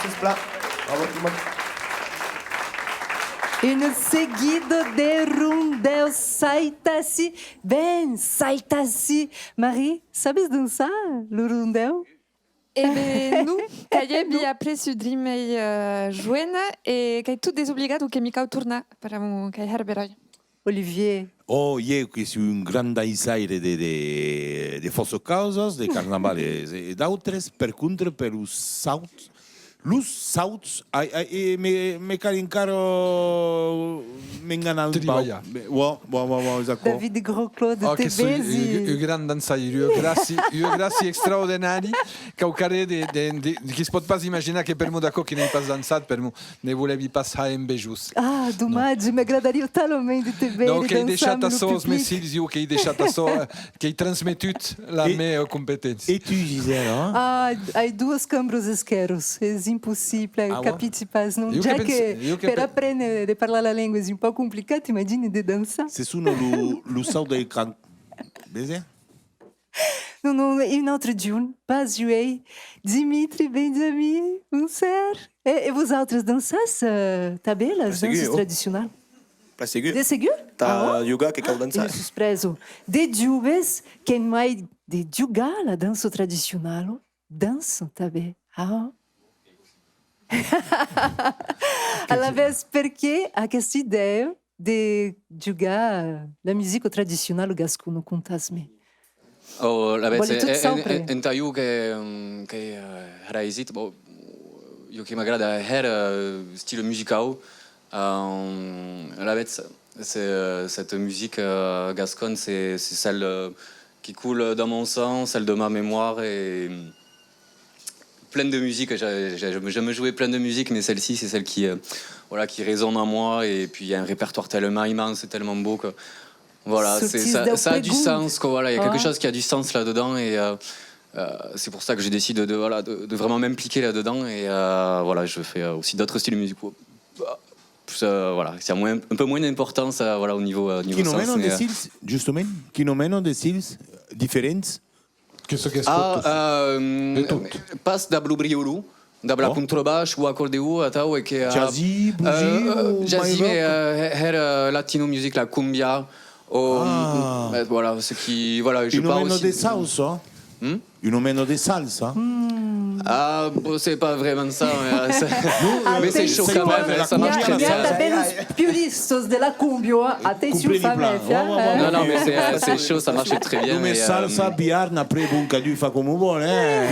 Sisplau. Bravo, Thomas. Una seguida de rondèus. Salta-ci, ven, salta-ci. Marie, sabes dançar lo rondèu? E ben non, qu'ai aprés un drin mei, eh, joena e qu'ai tot desobligat, donc que mi cau tornar, pr'amor qu'ai hèr beròi. Olivier. Oh, ieu que soi un grand dançaire de, de, de fòrça causas, de carnaval e, e d'autres, per contra, per los sauts, los sauts, ai, ai, e me, me cal encara m'enganar un pauc. Tribalhar. Ua, ua, ua, ua, es aquò. David Grosclaude, te vesi. Ah, que soi un, un grand dançaire, ua gràcia, ua gràcia extraordinària, quauquarren de, de, de, de, qui's pòt pas imaginar que per'mor d'aquò que n'ai pas dançat, per'mor ne volèvi pas har envejós. Ah, domatge, m'agradaria talament de te veire dançar amb lo public. Non, qu'ei deishat açò, es mèns filhs, ieu qu'ei deishat açò, eh, qu'ei transmetut la mea competéncia. E tu, Gisèla? Ah, ai doas cambras esquèras, es impossible, capiti pas, non? Ja que per aprene de parlar la lenga es un pauc complicat, imagini de dançar. Se sona lo, lo saut del cranc. Vese? Non, non, un autre jorn, pas uèi. Dimitri, Benjamin, bonser. E, e vosautres dançatz, eh, tanben las danças tradicionalas? Plan segur. De segur? Tà jogar que cau dançar. Una suspresa. De joves qu'en mai de jogar la dança tradicionala, dançan tanben. Ah. Alavetz, perqué aquesta idèa de jogar la musica tradicionala gascona, contatz-me. Oh, alavetz, vòli tot saupre. En, en, entà jo que, mm, que, eh, hèra aisit, bon, jo que m'agrada hèra, eh, estil musicau, eh, alavetz, se, cette musique, eh, gasconne, c'est, c'est celle, eh, qui coule dans mon sang, celle de ma mémoire, et, mm, plein de musique, j'a-, j'a-, j'aime jouer plein de musique, mais celle-ci, c'est celle qui, euh, voilà, qui résonne en moi, et puis il y a un répertoire tellement immense, tellement beau que, voilà, c'est, ça, ça a du sens, quoi, voilà, il y a quelque chose qui a du sens là-dedans, et, euh, euh, c'est pour ça que je décide de, voilà, de, de vraiment m'impliquer là-dedans, et, euh, voilà, je fais, euh, aussi d'autres styles musicaux. Bah, plus, euh, voilà, c'est un, moins, un peu moins d'importance, euh, voilà, au niveau, euh, au niveau sens, mais, euh, justament, qui nomena de styles différents. Que çò qu'escòtas? Ah, euh, de tot. Pas dab lo briolon, dab la contrabaixa o acordeon, atau, e que, euh, jazzy, bluesy, euh, o jazzy, mai rock? Mais, euh, hèra, euh, latino music, la cumbia, o, euh, voilà, ce qui, voilà, je pars aussi. Una mena de salsa? Hmm? Una mena de salsa? Ah, bon, c'est pas vraiment ça, mais, euh, ça, mais c'est chaud quand même, ça marche très bien. Attention, hein, il y a, il y a de bellos puristas de la cumbia, hein. Attention, famille, hein. Non, non, mais c'est, euh, c'est chaud, ça marche très bien, mais, euh, salsa, biarn, après, bon, cadun fa coma vòl, hein,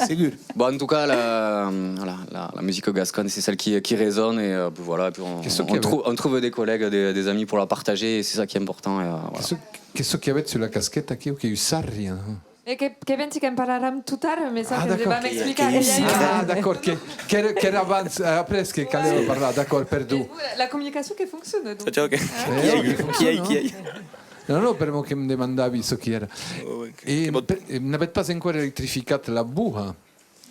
segur. Bon, en tout cas, la, voilà, la, la musique gasconne, c'est celle qui, qui résonne, et, euh, voilà, et puis on, on trouve, on trouve des collègues, des, des amis pour la partager, et c'est ça qui est important, et, euh, voilà. Qu'est-ce, qu'est-ce qu'il y avait sur la casquette, aquí, qu'ei un sarri, hein? E que, que pensi que'n parlaram tot ara, me sap que me va m'explicar. Ah, d'acòrd, que, qu'èra, qu'èra abans, après que calèva parlar, d'acòrd, perdon. E la comunicacion que fonciona, donc. Qui ei, qui ei? Non, non, per'mor que'm demandavi çò qui èra. E n'avètz pas enqüèra electrificat la boha?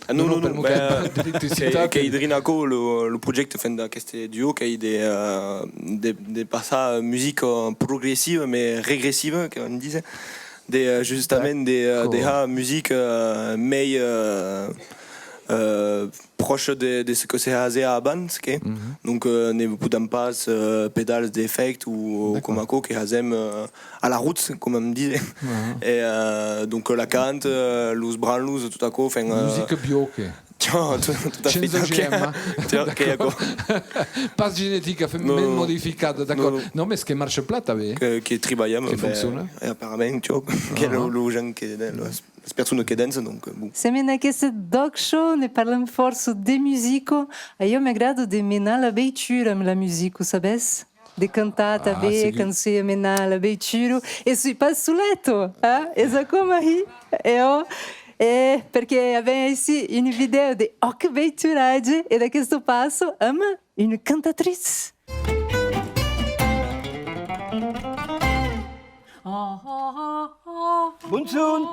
Ah, non, non, non, ben, qu'ei drin aquò lo, lo projècte, enfin, d'aqueste duo, qu'ei de, euh, de, de passar musica progressiva, mais regressiva, que on dise. De, euh, justament, de, euh, de har musica, euh, mei, euh, euh, pròche de, de ce que se hasè abans, que. Donc, euh, ne podam pas, euh, pedals d'efèct o, o coma aquò que hasèm, euh, a la roots, coma on dise. E, euh, donc, la cant, euh, los branlos, tot aquò, enfin, euh, musica biò, que. Tiens, tout, tout à fait. Sense O G M, hein. Tiens, qu'ei aquò. Pas genetica, modificada, d'acòrd. Non, mais que marcha plan, tanben, eh? Que, que tribalham, que fonciona. E aparament, tiens, que lo, lo gent que, las, las personas que dançan, donc, euh, bon. Sèm en aqueste D'ÒC Show, ne parlam fòrça de musica. A jo m'agrada de menar la veitura amb la musica, sabes? De cantar tanben, quand soi a menar la veitura. E soi pas soleta, eh? Es aquò, Marie? E òc, e perque avèm aicí una vidèo de Òc Veituratge e d'aquesta passa amb una cantatritz. Bonjorn.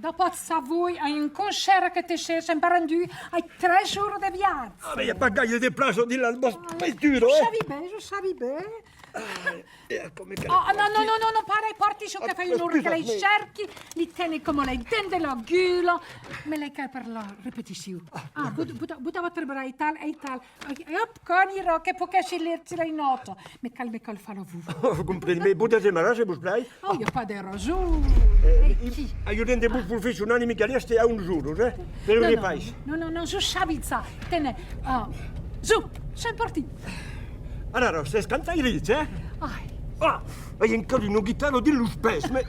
Dapatz Avui ai un concèrt a Quetechèr, se'n va rendu, ai tres oras de viatge. Ah, mas i a pas gaire de plaça dins la vòstra veitura, eh? Sabi ben, o sabi ben. Ah, e aquò me cal... Oh, non, non, non, non, non, para, pòrti çò que fai una ora que lai cèrqui, li teni coma lai dents de la gula, me lai cal per la repeticion. Ah, bota, bota, bota vòstre braç aital, aital. E, e òp, qu'anirà, que poguèssi lèger las nòtas. Me cal, me cal far la votz. Oh, compreni, mas votz demanatz, se vos plai. Oh, i a pas de rason. Eh, e qui? Ai un rendez-vous professional e me cal èstre a onze oras, eh? Per un repais. Non, non, non, non, zo sabi ça. Tene, ah, zo, sèm partits. Alara, sètz cantaires, eh? Ai. Ah, ai encara una guitarra dins los pès, mas...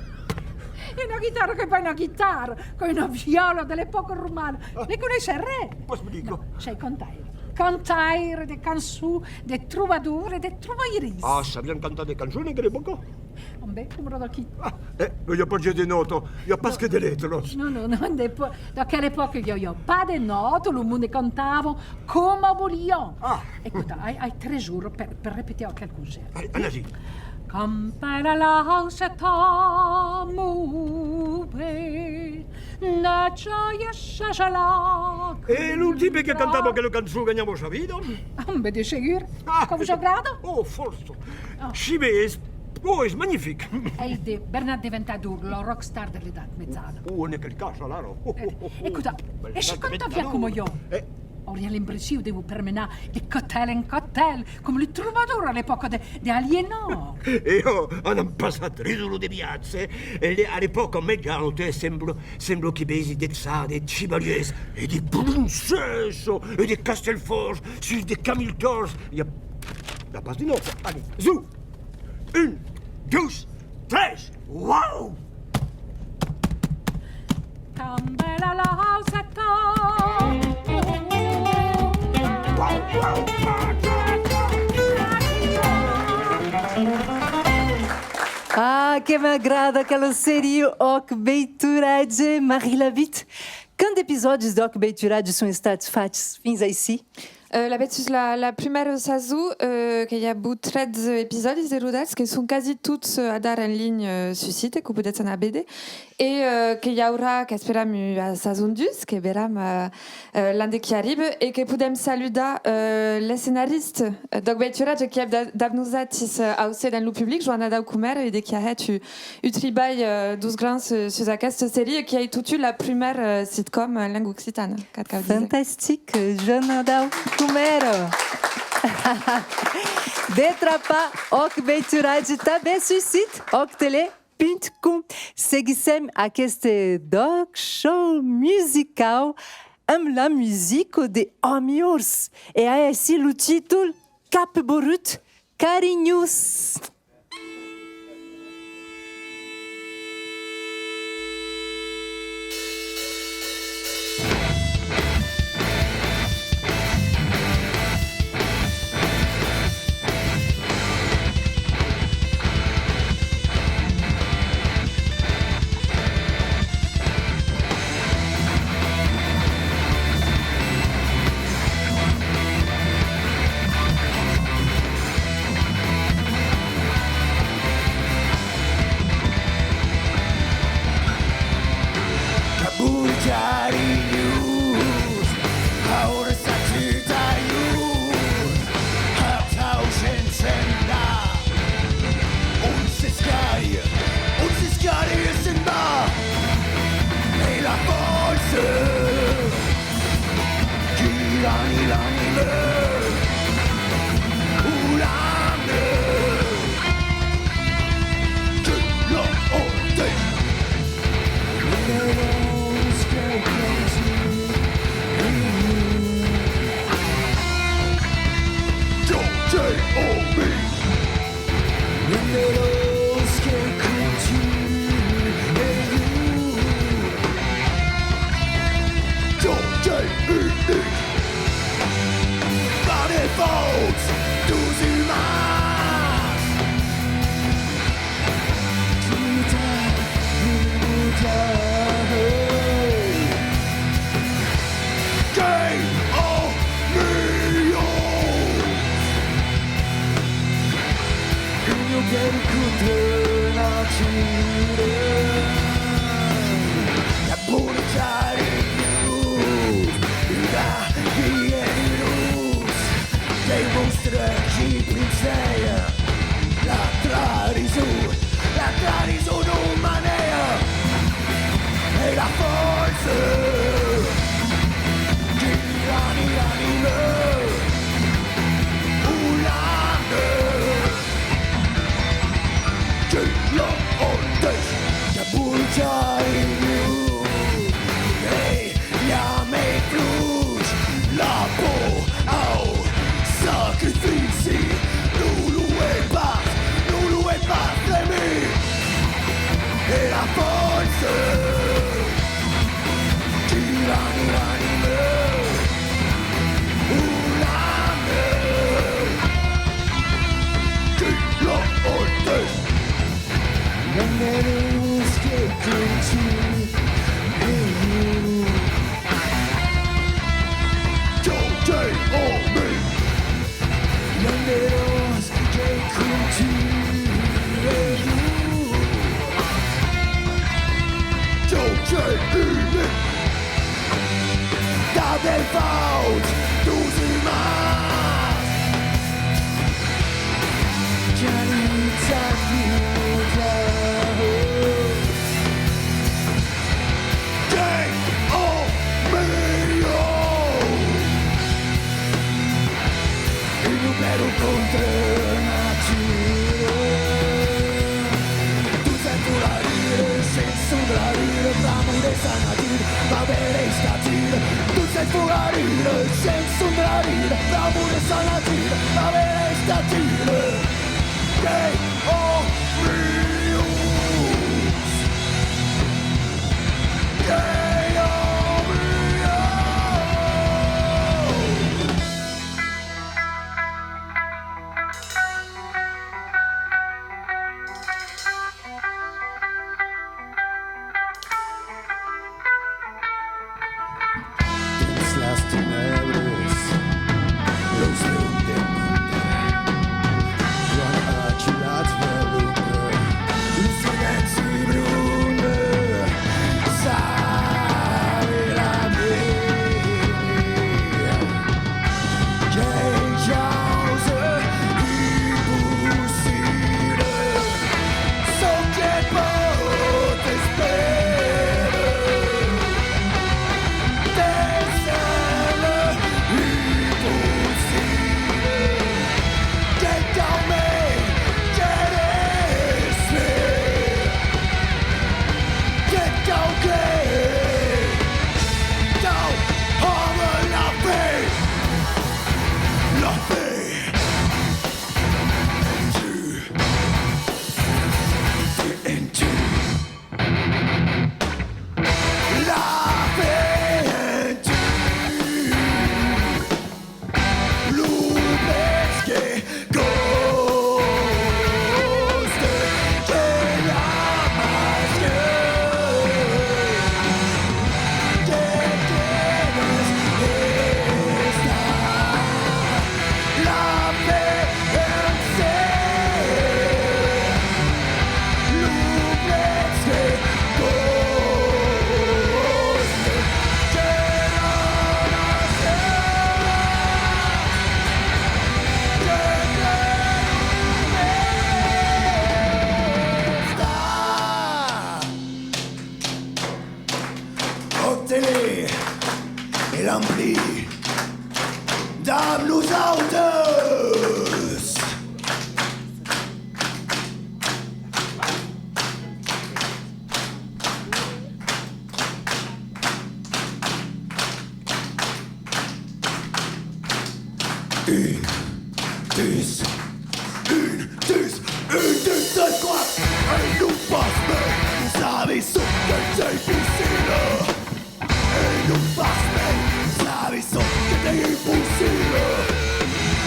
Una guitarra qu'es pas una guitarra, qu'es una viòla de l'epòca romana. Ah. Ne coneisses res? Pas brica. Non, sei cantaire. Cantaire de cançons, de trobadors e de trobairis. Ah, sabián cantar de cançons en aquela epòca? Ambe, coma d'aquí. Ah, eh, non i a pas de nòtas, i a pas que de letras. Non, non, non, de po-, d'aquela epòca i a, i a pas de nòtas, lo monde cantava coma volián. Ah. Escota, ai, ai tres oras per, per repetir aquel concèrt. Ai, anatz-i. E lo tipe que cantava aquela cançon ganhava sa vida? Ambe, de segur. Ah. Que vos agrada? Oh, fòrça. Ah. Si ben, es, oh, es magnific. El de Bernat de Ventadorn, lo rockstar de l'Edat Mejana. Oh, en aquel cas, alara. Oh, oh, oh, oh. Escota, e se cantaviatz coma ieu? Eh. Auriatz l'impression de vos permenar de cotèl en cotèl, coma los trobadors a l'epòca de, de Aliénor. E ò, anam passar tres oras de viatge, eh? E le, a l'epòca mejana, te sembla, sembla que vesi de tsars, de chevalièrs, e de princessas, e de castèls fòrts sus de camins tòrts. I a, i a pas de nòtas. Allez, zo! Un, dos, tres, uau! Ah, que m'agrada aquela seria Òc Veituratge, Marie Labitte. Quant d'episòdis d'Òc Veituratge son estats fachs fins aicí? Euh, lavetz sus la, la prumèra sason, euh, que i a avut tretze episòdis de rodats, que son quasi tots, euh, adara en linha, euh, sus site, que podètz anar véder, e, euh, que i aurà, qu'esperam, ua sason dus, que veram, euh, euh, l'an de qui arriba, e que podèm saludar, euh, l'escenarista, euh, d'Òc Veituratge, qui ei da-, dab nosatis, euh, aucé dens lo public, Joana Daucomèra, e de qui a hèt u-, un tribalh, euh, deus grans, euh, sus aquesta seria, qui ei totun la prumèra, euh, sitcom en lenga occitana, qu'ac cau díser. Fantastic, euh, Joana Daucomèra! De trapar Òc Veituratge tanben sus sit òc tele punt com. Seguissèm aqueste D'Òc Show musicau amb la musica de Òmi Ors e ai aicí lo títol Cap Borrut, Carinhos. Carinhos, aura sa tuta ius, atau se'n se'n va. Un s'escari, un s'escari e se'n va. E la fòrça qui l'anima, l'anima, o l'anima. Par défaut, tous humains. Putain, putain, hey. Game of Millions. Une guerre contre la nature. Dei monstres qui princèia la traïson, la traïson non maneia e la fòrça qui l'ani-, l'anima Olanda. Que l'òm ordeish que puja e i a mei fruits, la paur au sacrifici, non lo è pas, non lo è pas de mi, e la fòrça qui l'ani-, l'anima Olanda. Que l'òm ordeish. L'anèlos que continuen. L'anèlos que continuen. Dab del faus, dus umans. Qualitat viuta. Qu'ei au melhor. Un opèra contra natura. Tots en fora rire, sens son de la rire, pr'amor de sa natura, va veire estatura. Tots en fora rire, sens son de la rire, pr'amor de sa natura, va veire estatura. Qu'ei au melhor. Qu'ei au melhor. Dins las tenèbras, los leons del monde, quan aculats per l'ombra, lo silenci bruna, sabe la via. Qu'ei causa impossibla, çò que pòt esperar. Te sembla impossibla, que cau mei que l'espèr. Que cau creire, cau aver la fe, la fe en Dieu, fe en Dieu, la fe en Dieu. Lo pesque còsta que la pesca, que queres estar la fe en se. Òbte-le e l'empli dab los autes! Un, dus, un, dus, un, dus, tres, quate. E non pas mei, sabi çò qu'ei impossibla. E non pas mei, sabi çò qu'ei impossibla.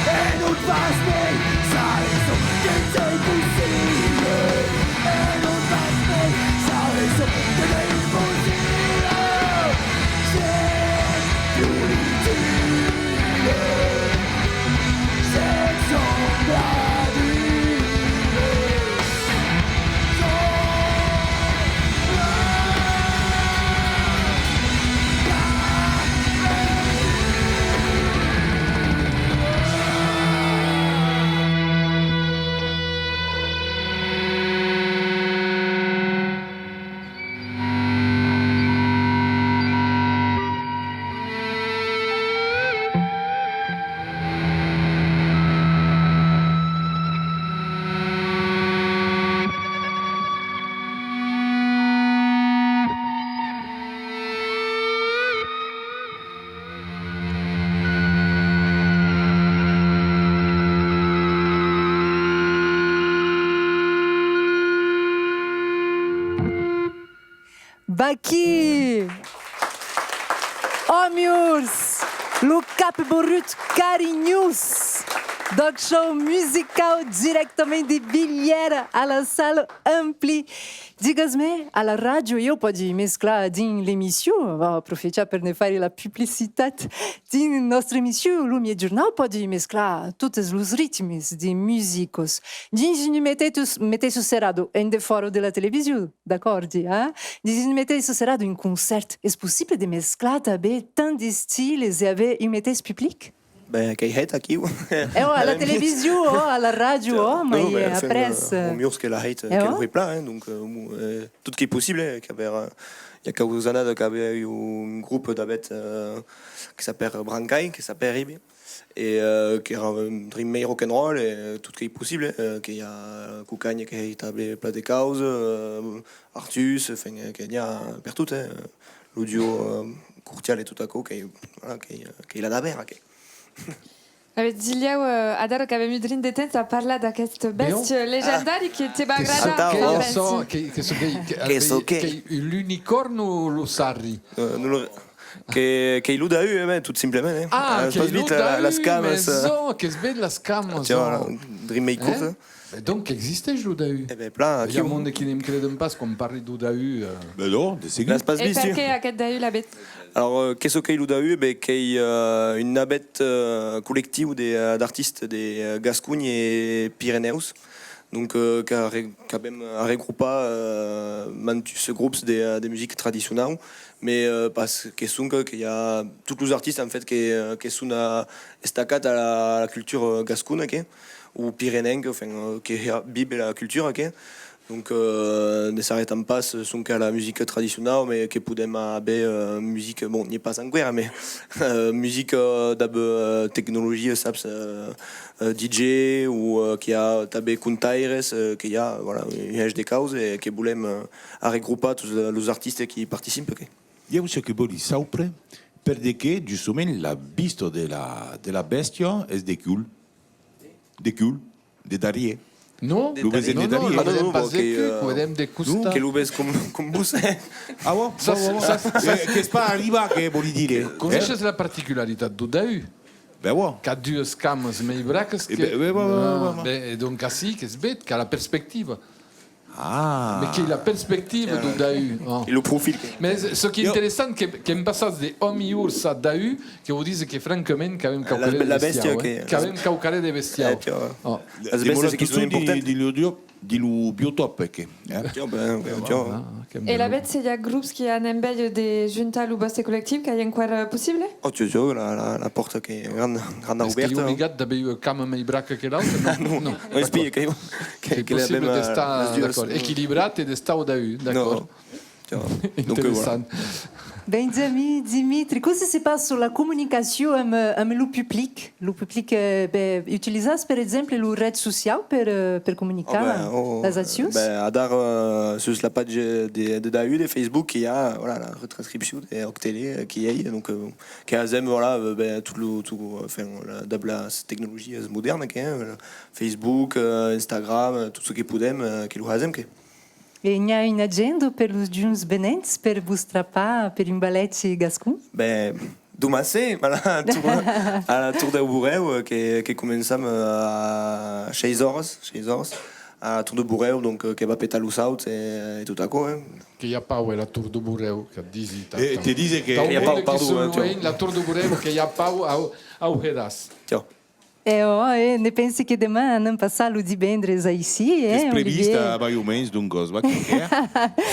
E non pas mei, sabi çò qu'ei impossibla. E non pas mei, sabi çò qu'ei impossibla. Sèm politics, sèm sembladis. Vaquí! Òmi urs, lo cap-borrut carinhós d'Òc Show musicau dirèctament de Vilhèra a la sala Ampli. Digas-me, a la ràdio, ieu pòdi mesclar dins l'emission, vau aprofiechar per ne faire la publicitat. Dins nòstra emission, lo miègjornau pòdi mesclar totes los ritmes de musicas dins una meteissa, meteissa serada, en defòra de la television, d'acòrdi, eh? Dins una meteissa serada, un concèrt, es possible de mesclar tanben tant d'estiles e aver un meteis public? Ben, qu'ei hèit aquiu. E ò, a la television, ò, a la ràdio, ò, mai après, euh, Miurs que l'a hèit, que lo hè plan, hein, donc, euh, tot qu'ei possible, eh, qu'aver, euh, i a quauques annadas qu'avèi un grop d'avet, euh, que s'apèra Brancai, que s'apèra, e, euh, qu'èra, euh, drin mei rock and roll, e tot qu'ei possible, eh, que i a Cocanha que hè tanben plan de causas, euh, Artus, enfin, eh, que n'i a pertot, eh, lo duo, euh, Courtial e tot aquò, qu'ei, voilà, qu'ei, qu'ei la navèra, que. Avetz, dilhèu, euh, adara qu'avem un drin de temps a parlar d'aqueste bèstia legendari que te va agradar, que, que, que, que, que, qu'ei l'unicòrn o lo sarri? Euh, non, lo, que, qu'ei lo dahu, eh ben, tot simplament, eh. Ah, qu'ei pas lo vist, la, dahu, las camas, mais euh, oh, qu'es ben las camas, tiens, oh, voilà, drin mei cort, eh? E donc, existeish lo dahu? E ben, plan, i a monde qui ne'm creden pas quan parli deu dahu, eh. Ben non, de segur. L'as pas vist, tu? E perqué aqueth dahu, l'avet? Alors, euh, qu'ei çò qu'ei lo dahu? Ben, qu'ei, euh, un navet, euh, collectiu de, euh, d'artistes de, euh, Gasconha e Pirenèus. Donc, euh, qu'a re-, qu'avem arregropat, euh, mantuns grops de, euh, de musica tradicionau, mais, euh, pas que sonque, que i a tots los artistes, en fait, que, euh, que son, euh, estacats a la, a la cultura, euh, gascona, que, o pirenenca, enfin, euh, que viven la cultura, que. Donc, euh, ne s'arrestan pas sonque a la musica tradicionau, mais que podem aver, euh, musica, bon, n'i a pas enqüèra, mais, euh, musica, euh, dab, euh, tecnologia, saps, euh, euh, D J, o, euh, que i a tanben contaires, euh, que i a, voilà, un hèish de causas, e que volem, euh, arregropar tots, euh, los artistes qui participan, que. Ieu çò que vòli saupre, per de qué, justament, la vista de la, de la bèstia es de cul. De cul, de darrièr. Non, lo vesèm de darrièr. Non, non, non, non, pas de cul, que, euh, que lo ves com, com vos, eh. Ah bon? Bon, bon, bon. Eh, qu'es pas arribat, que vòli dire, eh? Coneishes la particularitat deu dahu? Ben, ouais. Qu'a duas camas mei bracas que... Eh ben, ouais, ouais, ouais, ouais, ouais. Ben, e donc, ací, qu'es bèth, qu'a la perspectiva. Ah. Mais qu'ei la perspectiva deu dahu, oh. E lo profil. Mais çò qui est intéressant, que, qu'èm passats de òmi urs a dahu, que vos dise que, francament, qu'avem quauquarren de bestiau, eh. Qu'avem quauquarren de bestiau. Eh, tiens. Oh. Las bèstias que son importantas. Dins lo biotòp, que, eh? Tiens, ben, tiens. E lavetz, se i a grops qui an enveja de juntar lo vòste collectiu, qu'ei enqüèra possible? Oh, tiens, tiens, la, la, la pòrta qu'ei granda, granda obèrta. Est qu'ei obligat d'aver ua cama mei braca que l'autra? Non, non, non. Espia, qu'ei, qu'ei possible d'estar, d'acòrd, equilibrat e d'estar au dahu, d'acòrd. Interessant. Benjamin, Dimitri, cossí se passa la comunicacion amb, amb lo public? Lo public, eh, ben, utilizatz, per exemple, lo ret sociau per, eh, per comunicar las accions? Ben, adara, eh, sus la pàgina de, de dahu, de Facebook, i a, voilà, la retranscripcion de Òc Tele, eh, qui ei, donc, eh, que hasem, voilà, eh, ben, tot lo, tot, enfin, la, dab las tecnologias modèrnas que, eh, Facebook, eh, Instagram, eh, tot çò que podem, eh, que lo hasem, que. E n'i a una agenda per los jorns venents per vos trapar per un balèti gascon? Ben, doman ser, voilà, a la Tor deu Borrèu, eh, que, que començam, eh, a sheis oras, sheis oras, a la Tor deu Borrèu, donc, eh, que va petar los sauts e, e tot aquò, eh. Que i a Pau, eh, la Tor deu Borrèu, qu'ac disi. E te dise que... Tau monde qui se luenh, la Tor deu Borrèu, que i a Pau au, au Hedàs. Tiò. E ò, e ne pensi que deman anam passar lo divendres aicí, eh, Olivier? Qu'es previst a mai o mens, doncas, va, que, que.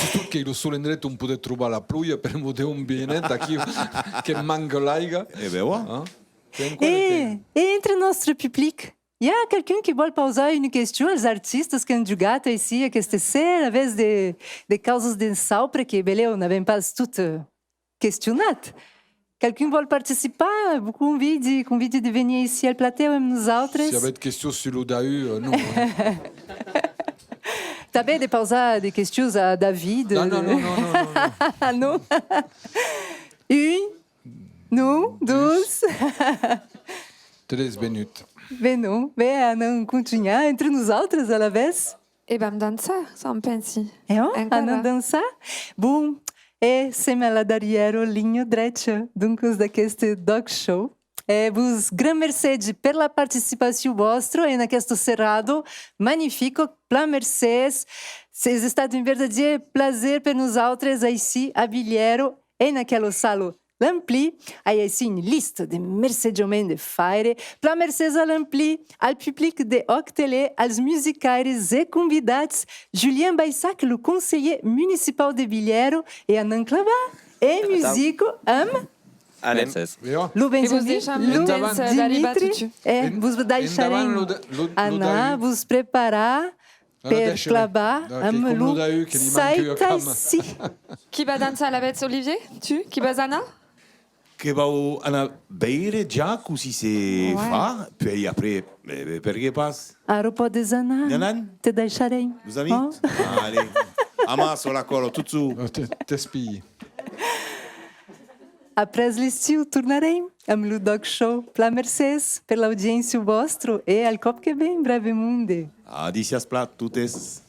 Sustot qu'ei lo sol endret on podetz trobar la ploja, per'mor de on vienetz, aquí, que manca l'aiga. E ben, ouais. E, e entre nòstre public, i a qualqu'un que vòl pausar una question als artistas qu'an jogat aicí aqueste ser, avètz de, de causas de saupre que, belèu, n'avem pas tot, eh, questionat. Qualqu'un vòl participar? Vos convidi, convidi de venir aicí al platèu amb nosautres. Si avètz questions sus lo dahu, eh, non, eh. Tanben de pausar de questions a David. Non, non, non, non, non, non, non. Non? Un, non, dus. Tres, venut. Ben non, ben anam contunhar entre nosautres alavetz. E vam dançar, çò, pensi. E ò, anam dançar? Bon, E sem a la darrièra linha drecha, doncas, d'aqueste D'ÒC Show. E vos gran mercegi per la participacion vòstra en aquesta serada magnifica. Plan mercés. Es estat un vertadièr plaser per nosautres aicí a Vilhèra, en aquela sala l'Ampli. Ai aicí una lista de mercejaments de faire. Plan mercés a l'Ampli, al public de ÒCtele, als musicaires e convidats, Julien Baissac, lo conselhièr municipau de Vilhèra, e anam clavar en musica amb... Anem. Lo Benjamin, lo Dimitri, e vos daisharem anar vos preparar per clavar amb lo Saitaissi. Qui va dançar alavetz, Olivier? Tu? Qui vas anar? Que vau anar veire ja cossí se fa, puèi après, eh, perqué pas? Ara pòdes anar. Te daisharem. Los amics? Allez. Amassa la còla, tot su. T'espii. Après l'estiu tornarem amb lo D'ÒC Show. Plan mercés per l'audiéncia vòstra e al còp que ven, brave monde. Adissiatz plan totes.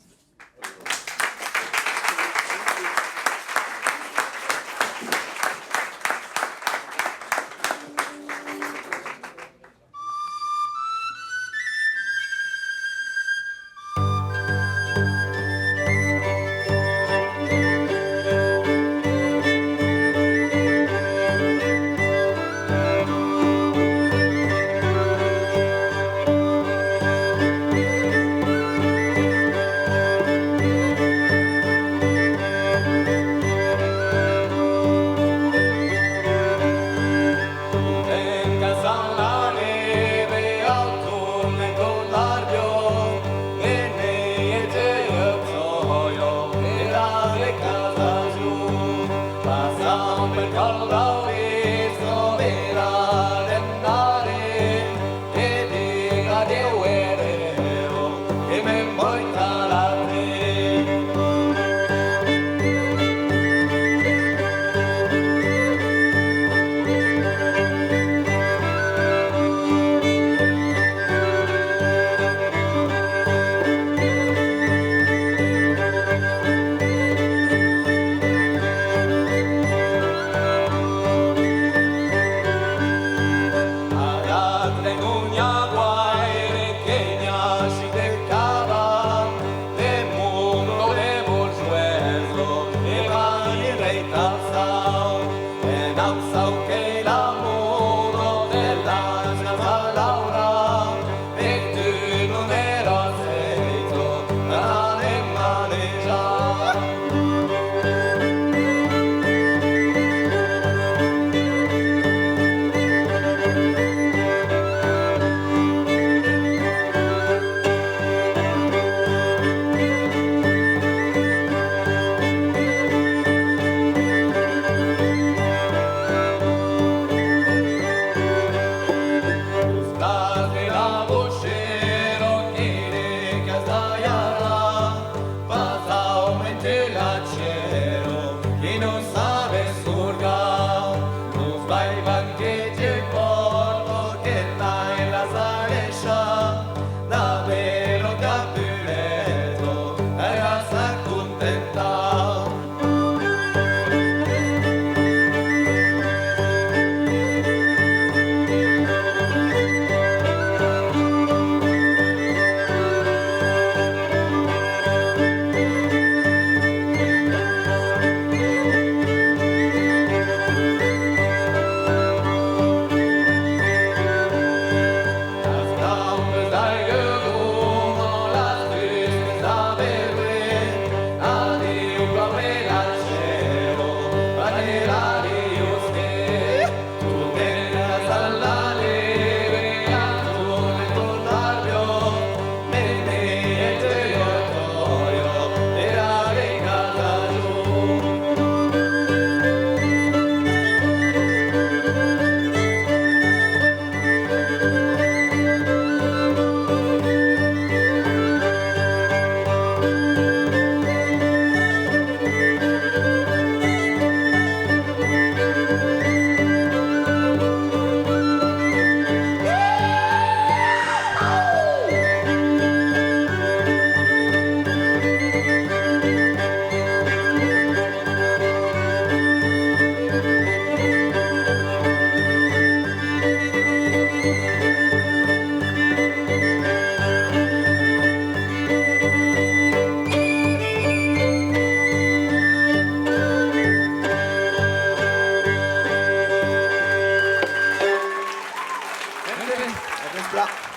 Gràcies, plan.